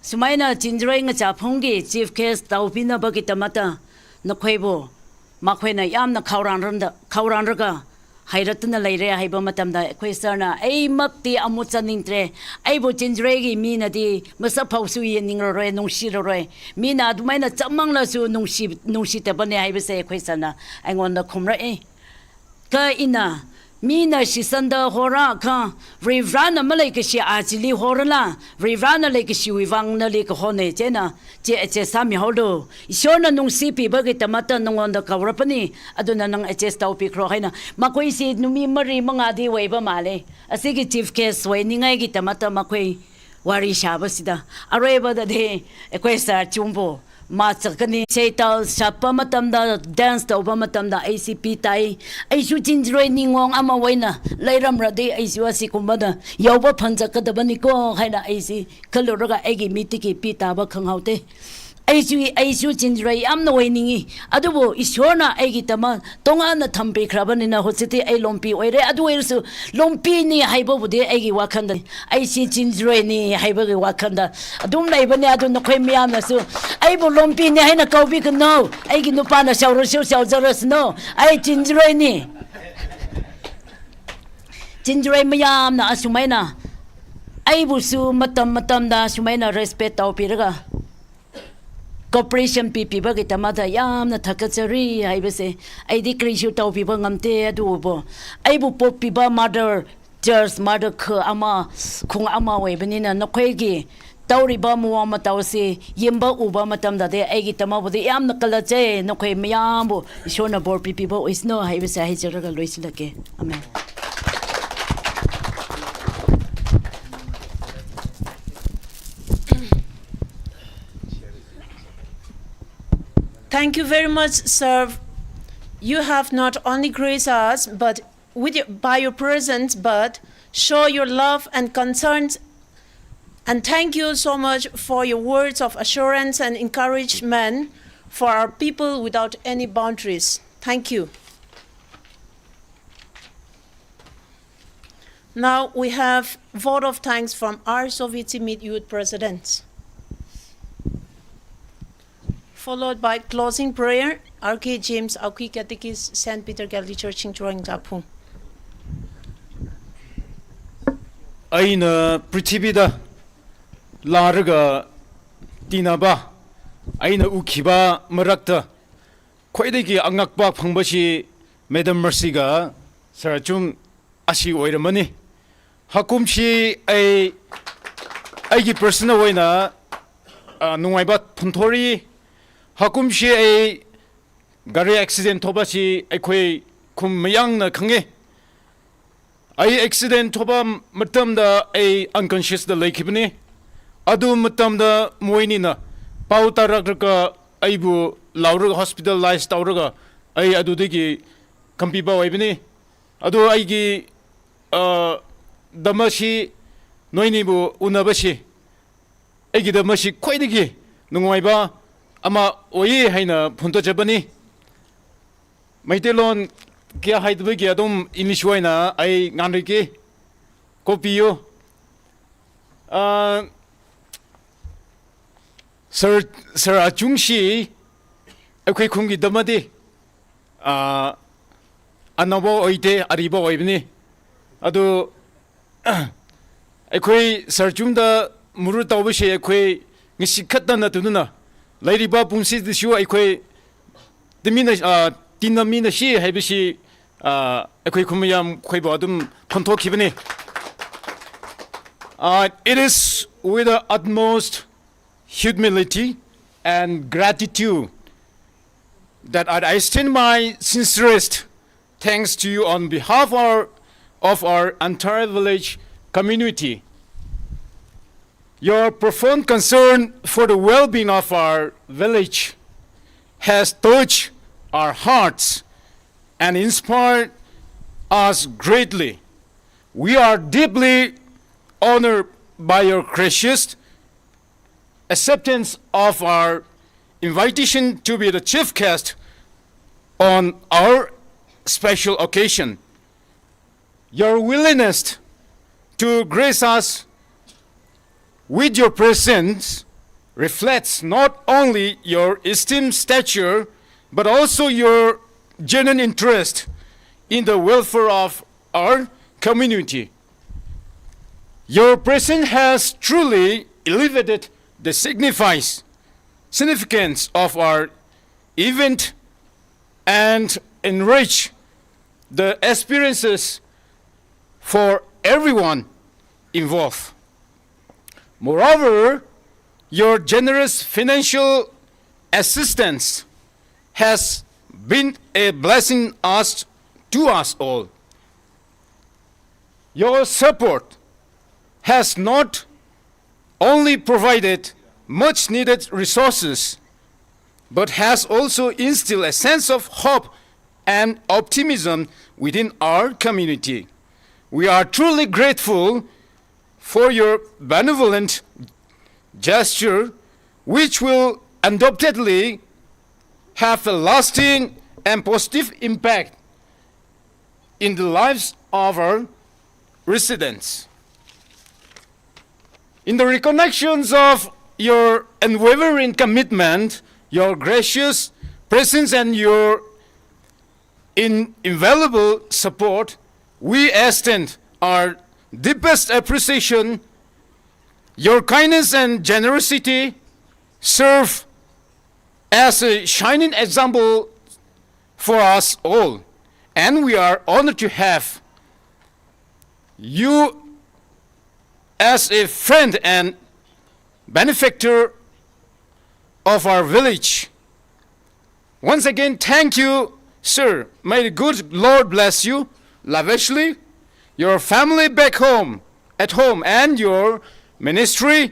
sumaina Chinjaroi ngachā phungki chief guest taupinabagi tamata nakhoibu makhoina yamna khaorang randa, khaorang raga hairatna leira haiba matamda, eikhoi sir na, "Ai makti amu chāningtra, aibu Chinjaroigi minadi masāphao suiya, ningraroi, nungshiraroi. Mina adumaina chāmanglasu nungshi, nungshitapani," haibase eikhoi sir na aingonda khumra e. Kha ina, "Mina shisanda horakha, Varivarana maleikashi achili horala, Varivarana leikashiwui vang nali kahona, chieina chi H S sāmihaolu. Ishorna nungsipibagi tamata nangonda kaorapani, aduna nang H S taupikro," haina. Makhoisi numei mari mangadi oiba male. Asigi chief guest oiningaigi tamata makhoi wari shāba sida. Aroibadadi eikhoi Sir Achungbu machakani. Seital shapa matamda, dance tauba matamda, aisi pitai. Aisu Chinjaroi ningwong ama oina leiramradi, aisu asikumbada yaoba phanchak katabaniko haina aisi khaluraga aigi mitiki pitāba khanghaote. Aisu, aisu Chinjaroi yamna oiningi. Adubu Ishorna aigidama tongana thampikhrabanina hojikti ai Longpi oira. Adu oirasu Longpini haibabudi aigi wakhanda, aisi Chinjaroini haibagi wakhanda adum leibani. Adu nakhoi mayamnasu aibu Longpini haina kaobikanu. Aigi nupana shaorashu shaozarasnu, ai Chinjaroini. Chinjaroi mayamna asumaina aibusu matam matamda sumaina respect taupiraga cooperation pipibagi tamata yamna thakatchari haibase. Aidi karisu taupiba ngamte, adubo aibu poppiba mother church, mother kha ama, khung ama oibanina, nakhoigi tauriba mawang mataosi yimba uba matamdadi aigi tamabudi yamna kala chai, nakhoi mayambu Ishorna bor pipiba oisnu haibase haicharaga loisilake. Amen. Thank you very much, sir. You have not only graced us, but with your, by your presence, but show your love and concerns. And thank you so much for your words of assurance and encouragement for our people without any boundaries. Thank you. Now we have vote of thanks from R S O V T Meet Youth President, followed by closing prayer, R K James Aokhui, Catechist, Saint Peter Catholic Church, Chingjaroi Ngachāphung. Eina prithibida lāraga tinaba, eina ukhiba marakta khwaidagi angakpa phangbashi Madam Mercy ga Sir Achung ashi oiramani. Hakumshi ai, aigi personal oina, ah, nungaiba phunthori. Hakumshi ai gari accident thobashi eikhoi khum mayangna khange. Ai accident thoba matamda ai unconscious da leikhibani. Adu matamda moinina pao tārakraga aibu laoraga hospitalize tauraga ai adudagi khampiba oibani. Adu aigi, ah, damashi, noinibu unabashi, aigidamashi khwaidagi nungaiba ama oi haina phunta jabani. Meiteilon kayā haidabagi athum English oina ai nganriki. Kopiyo. Ah, Sir, Sir Achungshi eikhoi khumgi damadi, ah, anaoba oite, ariba oibani. Adu, eikhoi Sir Achungda muru taobashi eikhoi ngashi khatna tununa. Leiriba pungshidasu eikhoi timina, ah, tinna minashi haibashi, ah, eikhoi khum mayam khoibo athum phonthokkhibani. Ah, it is with the utmost humility and gratitude that I extend my sincerest thanks to you on behalf our, of our entire village community. Your profound concern for the well-being of our village has touched our hearts and inspired us greatly. We are deeply honored by your gracious acceptance of our invitation to be the chief guest on our special occasion. Your willingness to grace us with your presence reflects not only your esteemed stature, but also your genuine interest in the welfare of our community. Your presence has truly elevated the signifies, significance of our event and enriched the experiences for everyone involved. Moreover, your generous financial assistance has been a blessing us, to us all. Your support has not only provided much needed resources, but has also instilled a sense of hope and optimism within our community. We are truly grateful for your benevolent gesture, which will undoubtedly have a lasting and positive impact in the lives of our residents. In the recollections of your unwavering commitment, your gracious presence, and your in-, invaluable support, we extend our deepest appreciation. Your kindness and generosity serve as a shining example for us all, and we are honored to have you as a friend and benefactor of our village. Once again, thank you, sir. May the good Lord bless you lavishly, your family back home, at home, and your ministry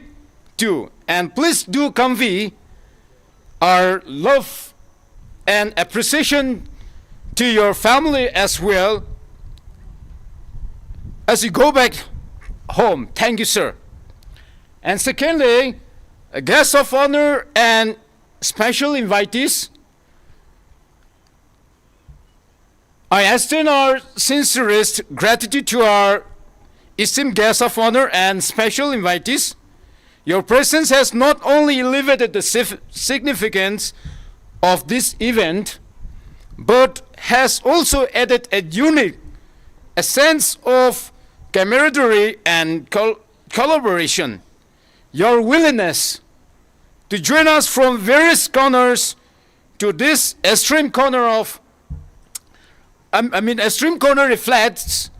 too. And please do convey our love and appreciation to your family as well as you go back home. Thank you, sir. And secondly, a guest of honor and special invitees, I extend our sincerest gratitude to our esteemed guests of honor and special invitees. Your presence has not only elevated the sif-, significance of this event, but has also added a unique, a sense of camaraderie and col-, collaboration. Your willingness to join us from various corners to this extreme corner of, um, I mean, extreme corner reflects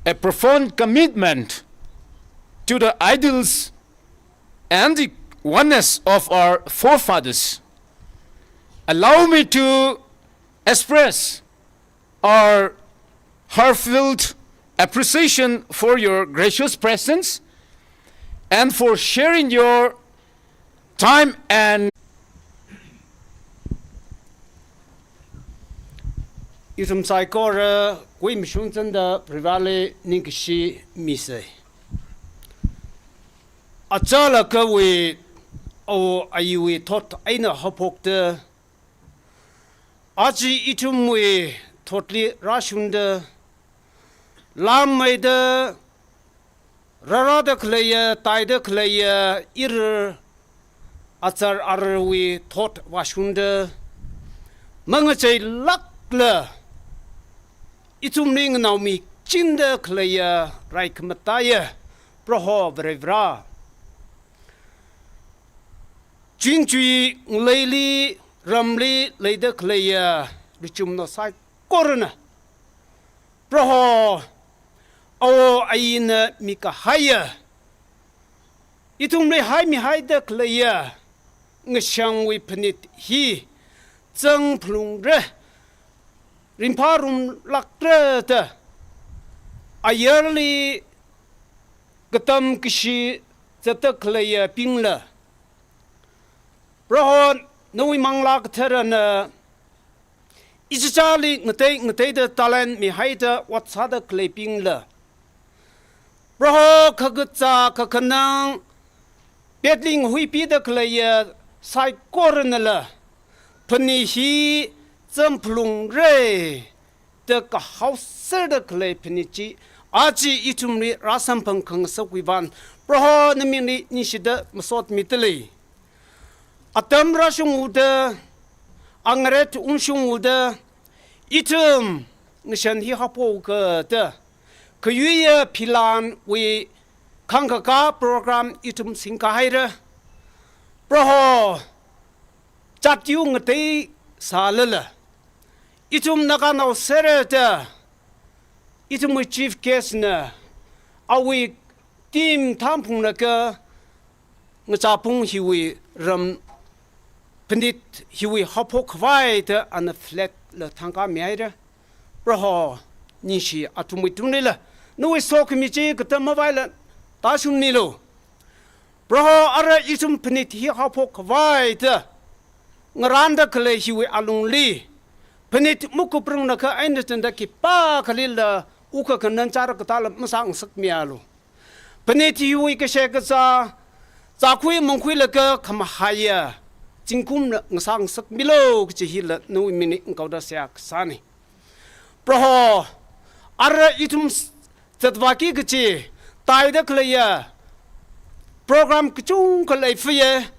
a profound commitment to the ideals and the oneness of our forefathers. Allow me to express our heartfelt appreciation for your gracious presence and for sharing your time and Ithum saikora kuimashung chanda Vareli ningkashi misei. Achālakha awui, awo ayiwui thot eina haophokta, aja ithumwui thotli rāshungda, lammeida, rārada khaleiya, taida khaleiya, irar achar ararwui thot vāshungda, mangacheilākla, ithumli nganaomi chinda khaleiya, rai khamataiya Proho Varivara. Chingchui ngaleili ramli leida khaleiya richumnao saikorana, Proho, awo ayina mikahaiya, ithumli haimihaida khaleiya ngashangwui phanit hi zangphalungra, ringphārumlākra da, ayarli katam kashi zatda khaleiyabingla, Proho nawui Manglā Katharana ichichāli ngatei ngateida talent mihaida ot sāda khaleibingla, Proho khakazā kakhanang petli ngahuipida khaleiya saikoranala phanit hi zamphalungra da kahaoserda khalei phanit chi aja ithumli rāsamphang khangasakwui vang Proho namingli ningshida masotmida lei. Atam rāshunghaoda, angaret ungshunghaoda, ithum ngashan hi haophokta, khayuiya philanwui khangkakā program ithum singkahaira. Proho, chatyu ngatei sālala, ithum Naganao sera da, ithumwui chief guest na awui team tham phunglaga ngachā pung hiwui ram phanit hiwui haophok khavai da ana flag la thangkha mihaira. Proho, ningshi athumwui tunglila nawui sokhami chi katam mavaila tāshungmilu. Proho, ara ithum phanit hi haophok khavai da ngaranda khalei hiwui alungli phanit mukuprung nakha eina tangda khipākhalila wukkhanang chara katāla masāngasakmialu. Phanit hiwui kashai kazā, zākhui mangkhuilaga khamahaiya zingkumna ngasāngasakmilu kachi hila nawui mingli ngakoda seihā kasāna. Proho, ara ithum s-, zatvāki kachi, taida khaleiya program kachungkha leifaya,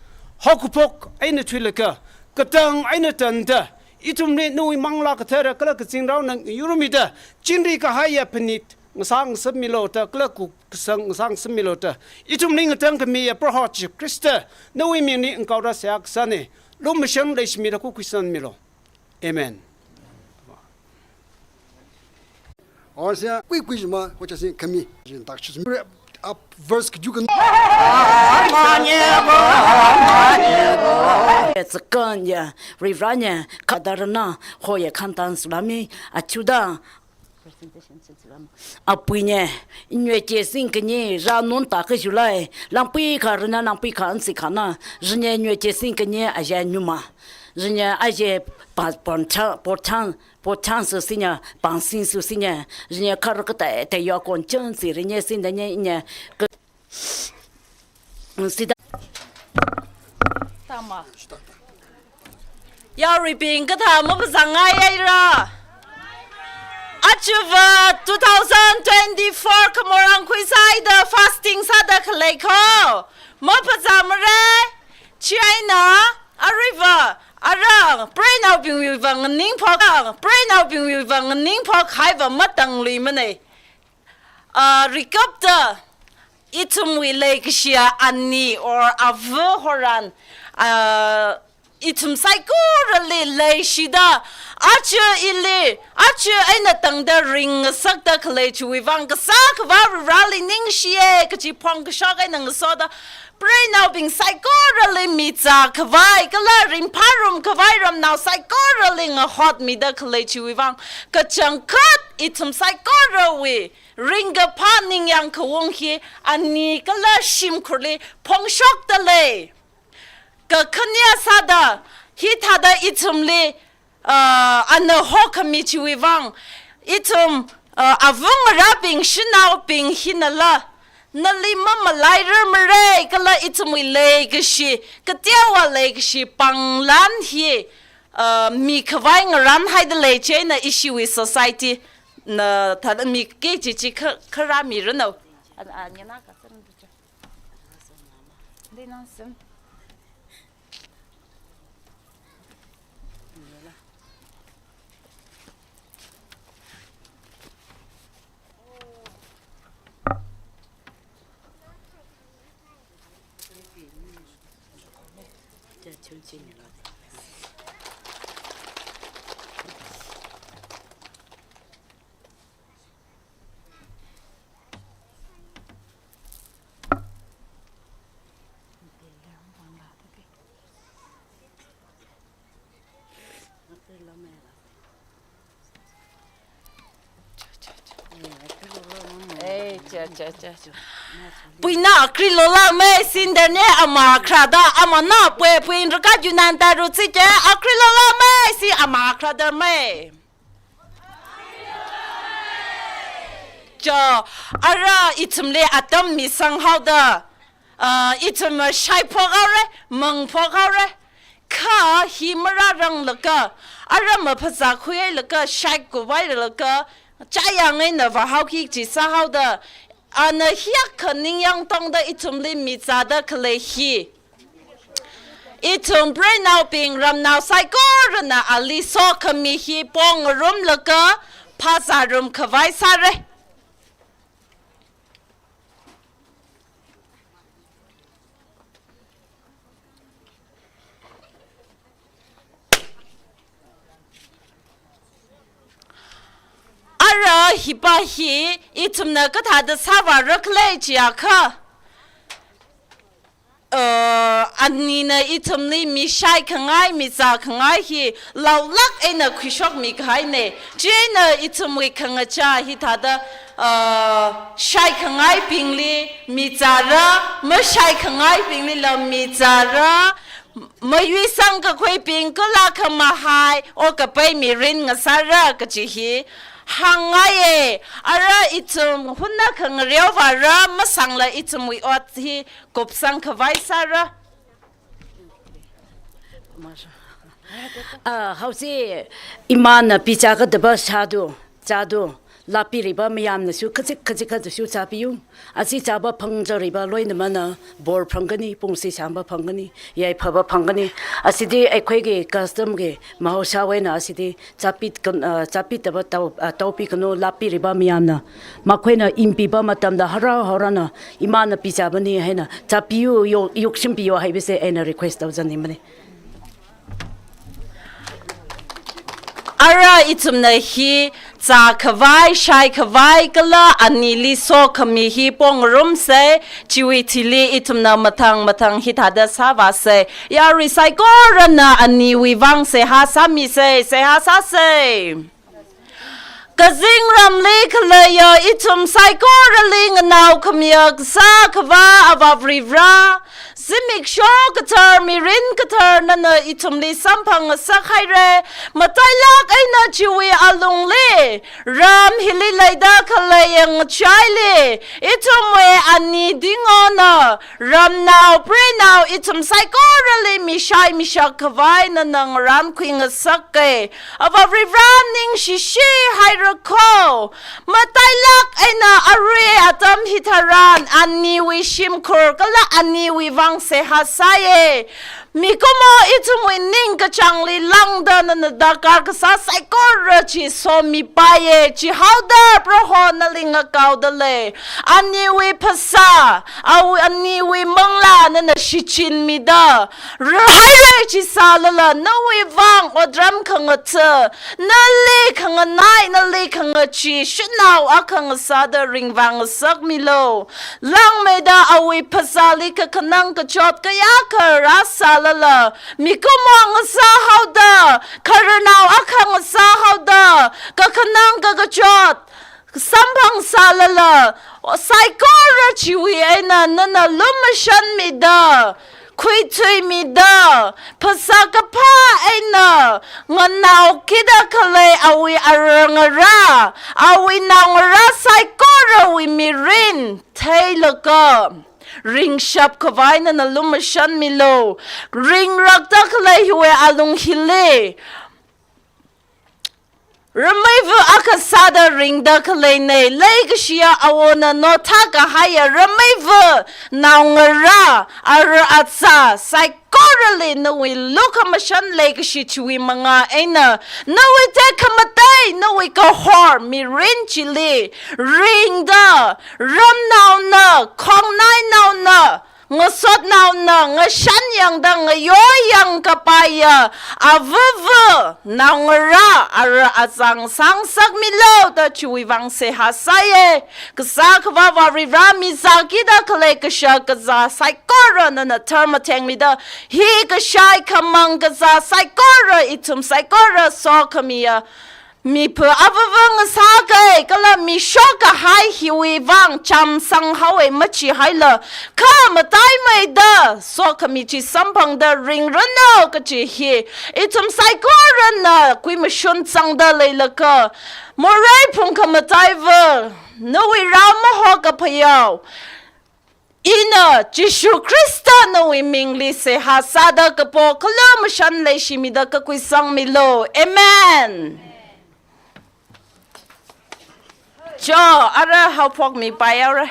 haokaphok eina thuilaga, katang eina tangda, ithumli nawui Manglā Kathara kala kazingraona ngayurmida, chingri kahaiya phanit ngasāngasakmilu da, kala kukasang ngasāngasakmilu da, ithumli ngatangkhamiya Proho Jishu Khrista nawui mingli ngakoda seihā kasāna. Lumashan leishimida khuikhuisanmilu. Amen. 而且贵贵什么，我相信肯定人大是没有啊，verse 就跟。 Tsakanya, Rivranya, Kadarana, Hoya Kantan Sulami, Achuda. Apuinya, inwe che sing kanyi, ra non ta ka julai, langpui ka rina, langpui ka ansi ka na, rinya inwe che sing kanyi, aja nyuma. Rinya aja pa, porchang, porchang, porchang su sinya, pang sing su sinya, rinya kar ka ta, ta yo kon chang si, rinya sing da nya, nya, ka, sida. Tama. Yaruibing kathā maphazangngai aira. Achuva two thousand twenty-four khamorang khuisaida fasting sāda khalei kho. Maphazamare. Chieina, aruiva, arang, preinaobingwui vang nganingphok, preinaobingwui vang nganingphok haiva matangluimana. Ah, rikapta, ithumwui leikashiya ani or ava horan, ah, ithum saikorali leishida, aja ili, aja eina tangda ringngasakda khalei chiwui vang kasā kavā Vareli ningshiya kachi phongkashok eina ngasoda, preinaobing saikorali mizā khavai, kala ringphārum khavai ramnao saikorali ngahotmida khalei chiwui vang, kachangkhat ithum saikorawui ringkaphā ningyāng khaung hi ani kala shimkhurli phongshokda lei. Kakhane sāda, hithāda ithumli, ah, ana hokhami chiwui vang, ithum, ah, avung ngarābing shanaobing hinala, nali mamalairarmara kala ithumwui leikashi, kateowa leikashi panglan hi, ah, mikhavai ngaranhaida lei chieina ishiwui society na thāda miki chichi kha-, kharā miranu. A, a, nyana ka san du cha. Dei nang san. Eh, cha, cha, cha, cha. Puina akri lola mei, sin derne ama khrada, amana pwe puin raka yunan taru tsike, akri lola mei, si ama khrada mei. Jo, ara ithumli atam misang haoda, ah, ithum shaiphok haore, mangphok haore. Kha hi mararang laga, ara maphazā khuilaga, shai kuvai laga, chayang eina vāhaoki chi sāhaoda, ana hiyākha ningyāng tongda ithumli mizāda khalei hi. Ithum preinaobing ramnao saikorana ali sokhami hi pongrumlaga phāzārum khavai sāre. Ara hipa hi ithumna kathāda sāvāra khala jiakha, uh, anina ithumli mishai khangai, mizā khangai hi laolāk eina khuishokmi kahaine. Chieina ithumwui khangachā hithāda, ah, shai khangaibingli mizāra, mashai khangaibinglila mizāra, mayuisang kakhuibing kala khamahai, o kapai mirin ngasāra kaji hi hāngngaiye. Ara ithum hunna khangareo vāra, masangla ithumwui ot hi kupsang khavai sāra. Ah, hausi imana pichākadaba shādu, chādu, lāpiriba mayamnasu khazek khazek khazeksu chāpiyu. Achi chāba phangzariba loinamana bor phangkani, pungsi shangba phangkani, yaiphaba phangkani. Asidi ꯑꯩꯈꯣꯏꯒꯤ custom ꯒꯤ ꯃꯍꯧꯁꯥ ꯑꯣꯏꯅ ꯑꯁꯤꯗꯤ ꯆꯥꯄꯤꯠ ꯀ-, ꯑ, ꯆꯥꯄꯤꯠꯇꯕ ꯇꯧ-, ꯑ, ꯇꯧꯕꯤꯒꯅꯨ, ꯂꯥꯞꯄꯤꯔꯤꯕ ꯃꯌꯥꯝꯅ꯫ ꯃꯈꯣꯏꯅ ꯏꯟꯕꯤꯕ ꯃꯇꯝꯗ ꯍꯔꯥꯎ ꯍꯔꯥꯎꯅ ꯏꯃꯥꯅ ꯄꯤꯖꯕꯅꯤ ꯍꯥꯏꯅ ꯆꯥꯕꯤꯌꯨ, ꯌꯣꯛ-, ꯌꯣꯛꯁꯤꯟꯕꯤꯌꯨ ꯍꯥꯏꯕꯁꯦ ꯑꯩꯅ request ꯇꯧꯖꯅꯤꯡꯕꯅꯤ꯫ Ara ithumna hi zākhavai, shaikhavai, kala anili sokhami hi pongrumse, chiwui thili ithumna mathang mathang hithāda sāvāse. Yarui saikorana aniwui vang seihā sāmise, seihā sāse. Kazingramli khaleiya ithum saikorali nganao khamiya kasā khavā Avā Varivara, zimiksho kathar, mirin kathar nana ithumli samphang ngasak haire. Matailāk eina chiwui alungli, ram hili leida khaleiya ngachaili, ithumwui ani Dingona, ramnao, prenao, ithum saikorali mishai mishak khavai nana ngarānkhui ngasake. Avā Varivara ningshishi haira kho. Matailāk eina arui atam hitharan aniwui shimkhur kala aniwui vang seihā sāye. Mikumo ithumwui ningkachāngli lāngda nana darkar kasā saikora chi somipaiye, chihaoda Proho nali ngakaoda lei. Aniwui phasā, au-, aniwui manglā nana shichinmida, rāhaire chi sālala, nawui vang otram khangatha, nali khanganai, nali khangachee, shanao akha ngasāda ringvā ngasakmilu. Langmeida awui phasāli kakhanang kachot kayākha rāsālala, mikumo ngasāhaoda, khararnao akha ngasāhaoda, kakhanang kakachot samphang sālala, saikora chiwui eina nana lumashanmida, khuithuimida, phasā kaphā eina nganaokida khalei awui ara ngarā, awui naongarā saikorawui mirin theilaga, ringshap khavai nana lumashanmilu. Ringrakda khalei hiwui alung hili, rameiva akha sāda ringda khaleine. Leikashiya awona nothā kahaiya rameiva, naongarā, ara azā saikorali nawui lukhamashan leikashi chiwui mangā eina, nawui tekhamatei, nawui kahor mirin chili ringda, ramnaona, khongnainaona, ngasotnaona, ngashan yangda ngayoyang kapaiya avava, naongarā, ara azā sāngasakmilu da chiwui vang seihā sāye. Kasā Akhava Varivara, mizākida khalei kashak kazā saikora nana tharmathengmida, hi kashai khamang kazā saikora, ithum saikora sokhamiya Mipā avāva ngasākei, kala mishok kahai hiwui vang chāmsang haowe machihaila, kha mataimeida sokhami chi samphangda ringranu kachi hi ithum saikorana kuimashun sangda leilakha, morei phungkhamataiva, nawui rao mahokaphayao, ina Jishu Khrista nawui mingli seihā sāda kapo kala mashan leishimida kakui sangmilu. Amen. Cho, ara haophokmipai haora.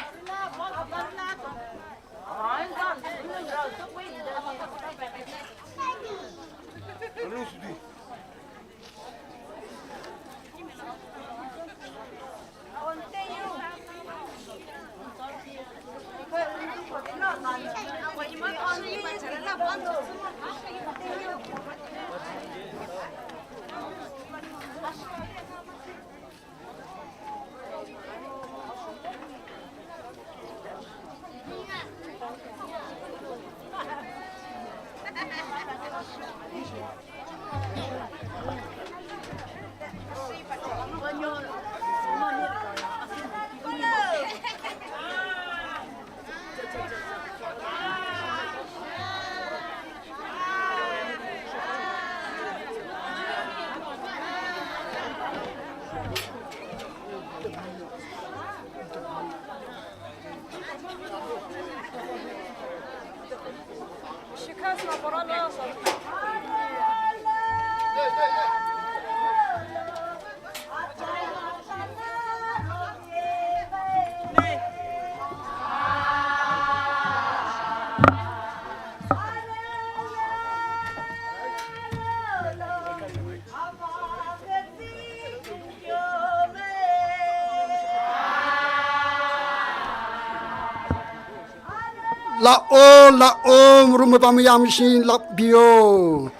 Lāo, lāo, marummapa mayamshin lākpiyo.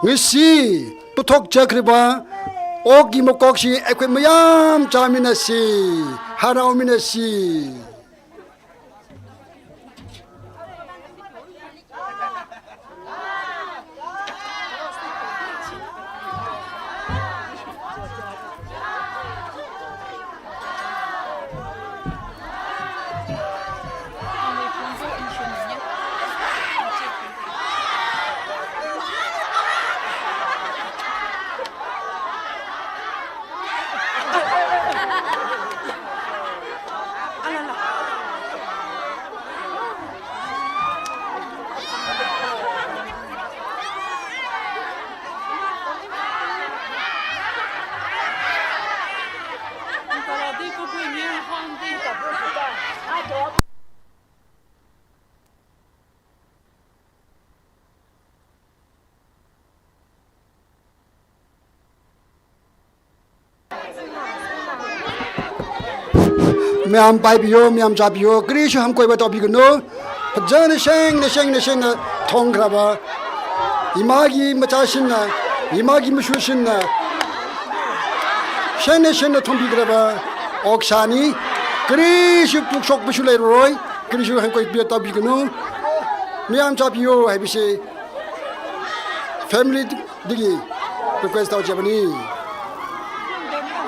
Ngasi puthok chakriba okki makokshi ekhoi mayam chāminasi, haraominasi. Mayam paipiyo, mayam chāpiyo, karishi hamkoiva taobikanu. Phazana sheng, na sheng, na sheng na thongkharava, imagi machāshinna, imagi mashushinna, sheng na sheng na thongbikharava oksāni. Karishi pukshok pashuk leiraroi, karishi hamkoipiyo taobikanu. Mayam chāpiyo haibisi family dagi request taochibani.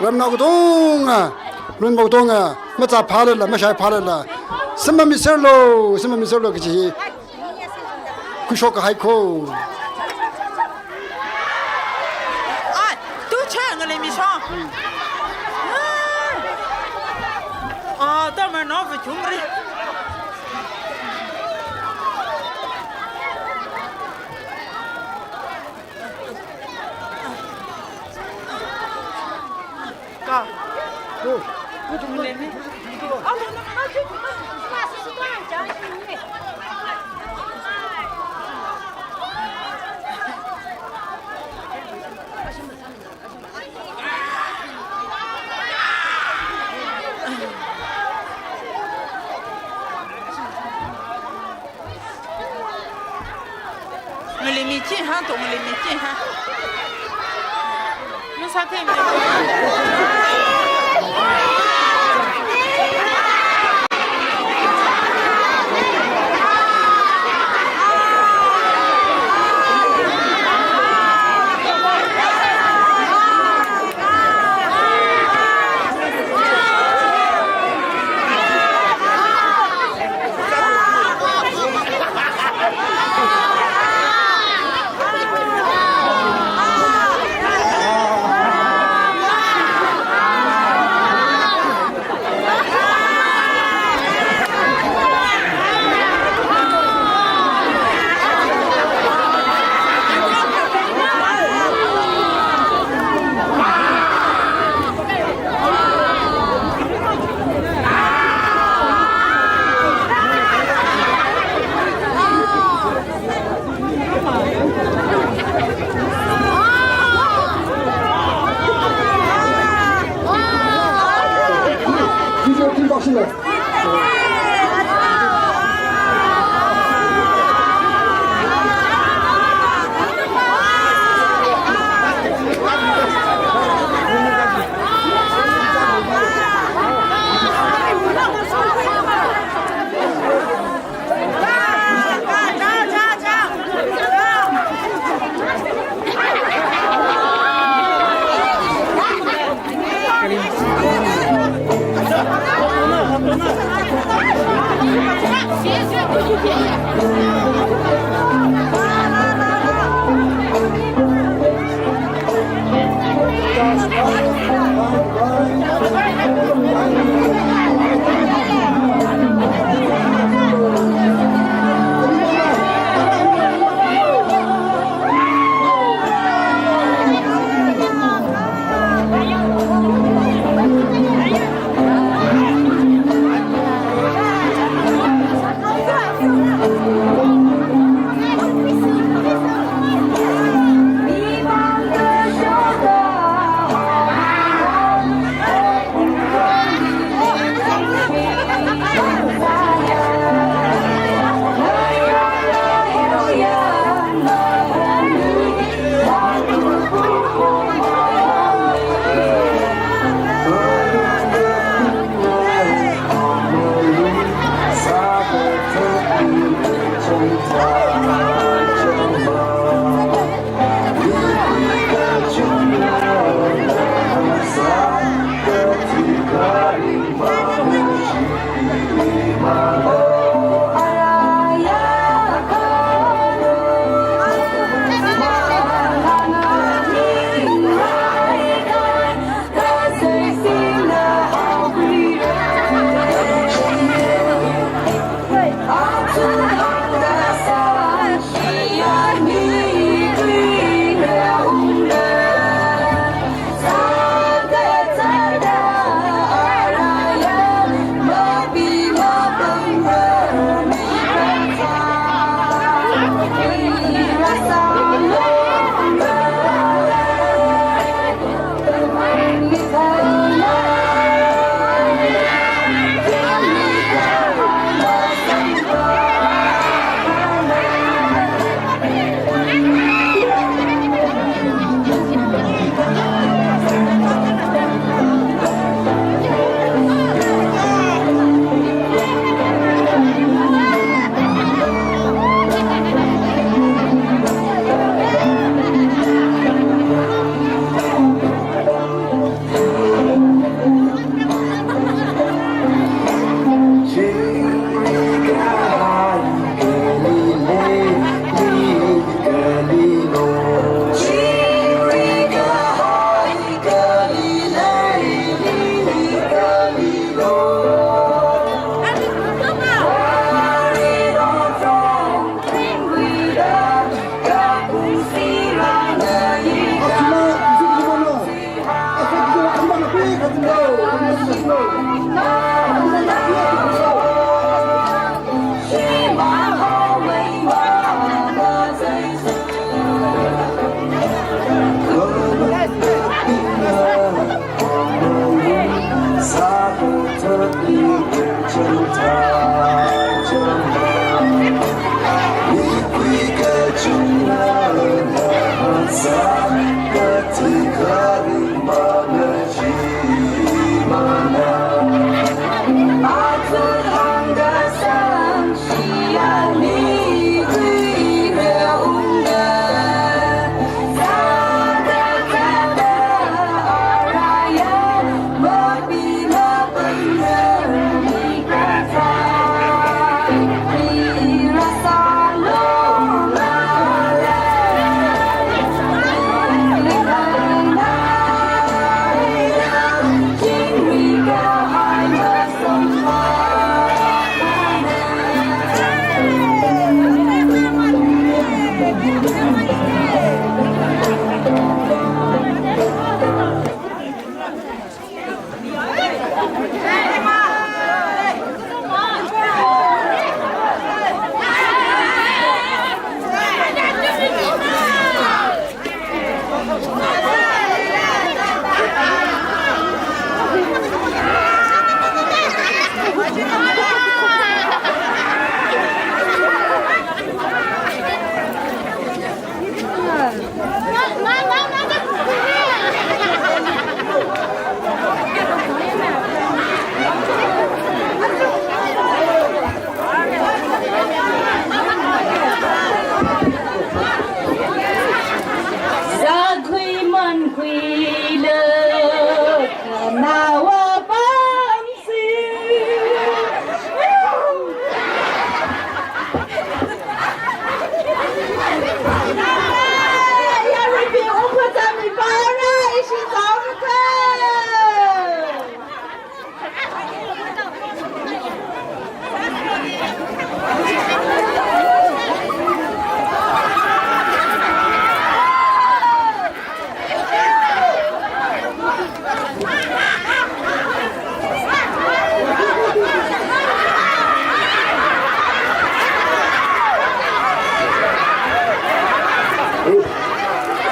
Ramnao katonga, runmao katonga, machāphālala, mashaiphālala, samphangmiserlu, samphangmiserlu kachi hi khuishok kahai kho. Ai, tu che ngaleimi shong. Ah, tamar nao va chungri. Ngaleimi chi ha, to ngaleimi chi ha. Nusāthei mi.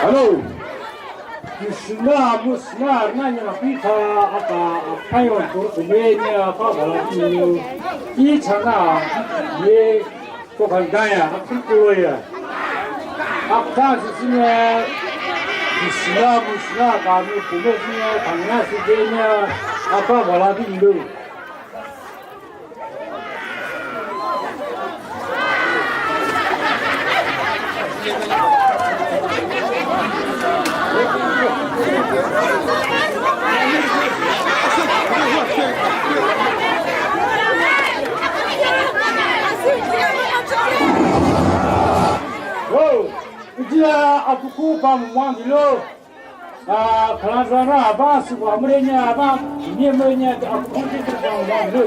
Hello. Musina, musina, na nya pi tha aka apayon tur kumenya pa bala ni. I chana ye ko kan daya akul kuloya. Akta sisina. Musina, musina, kami kumo sina, kangna sisina. Apa bala ni. Wow, ijia apuku pam wang dilo. Ah, khalanzana aba siwa mrenya aba, ni mrenya apuku pam wang dilo.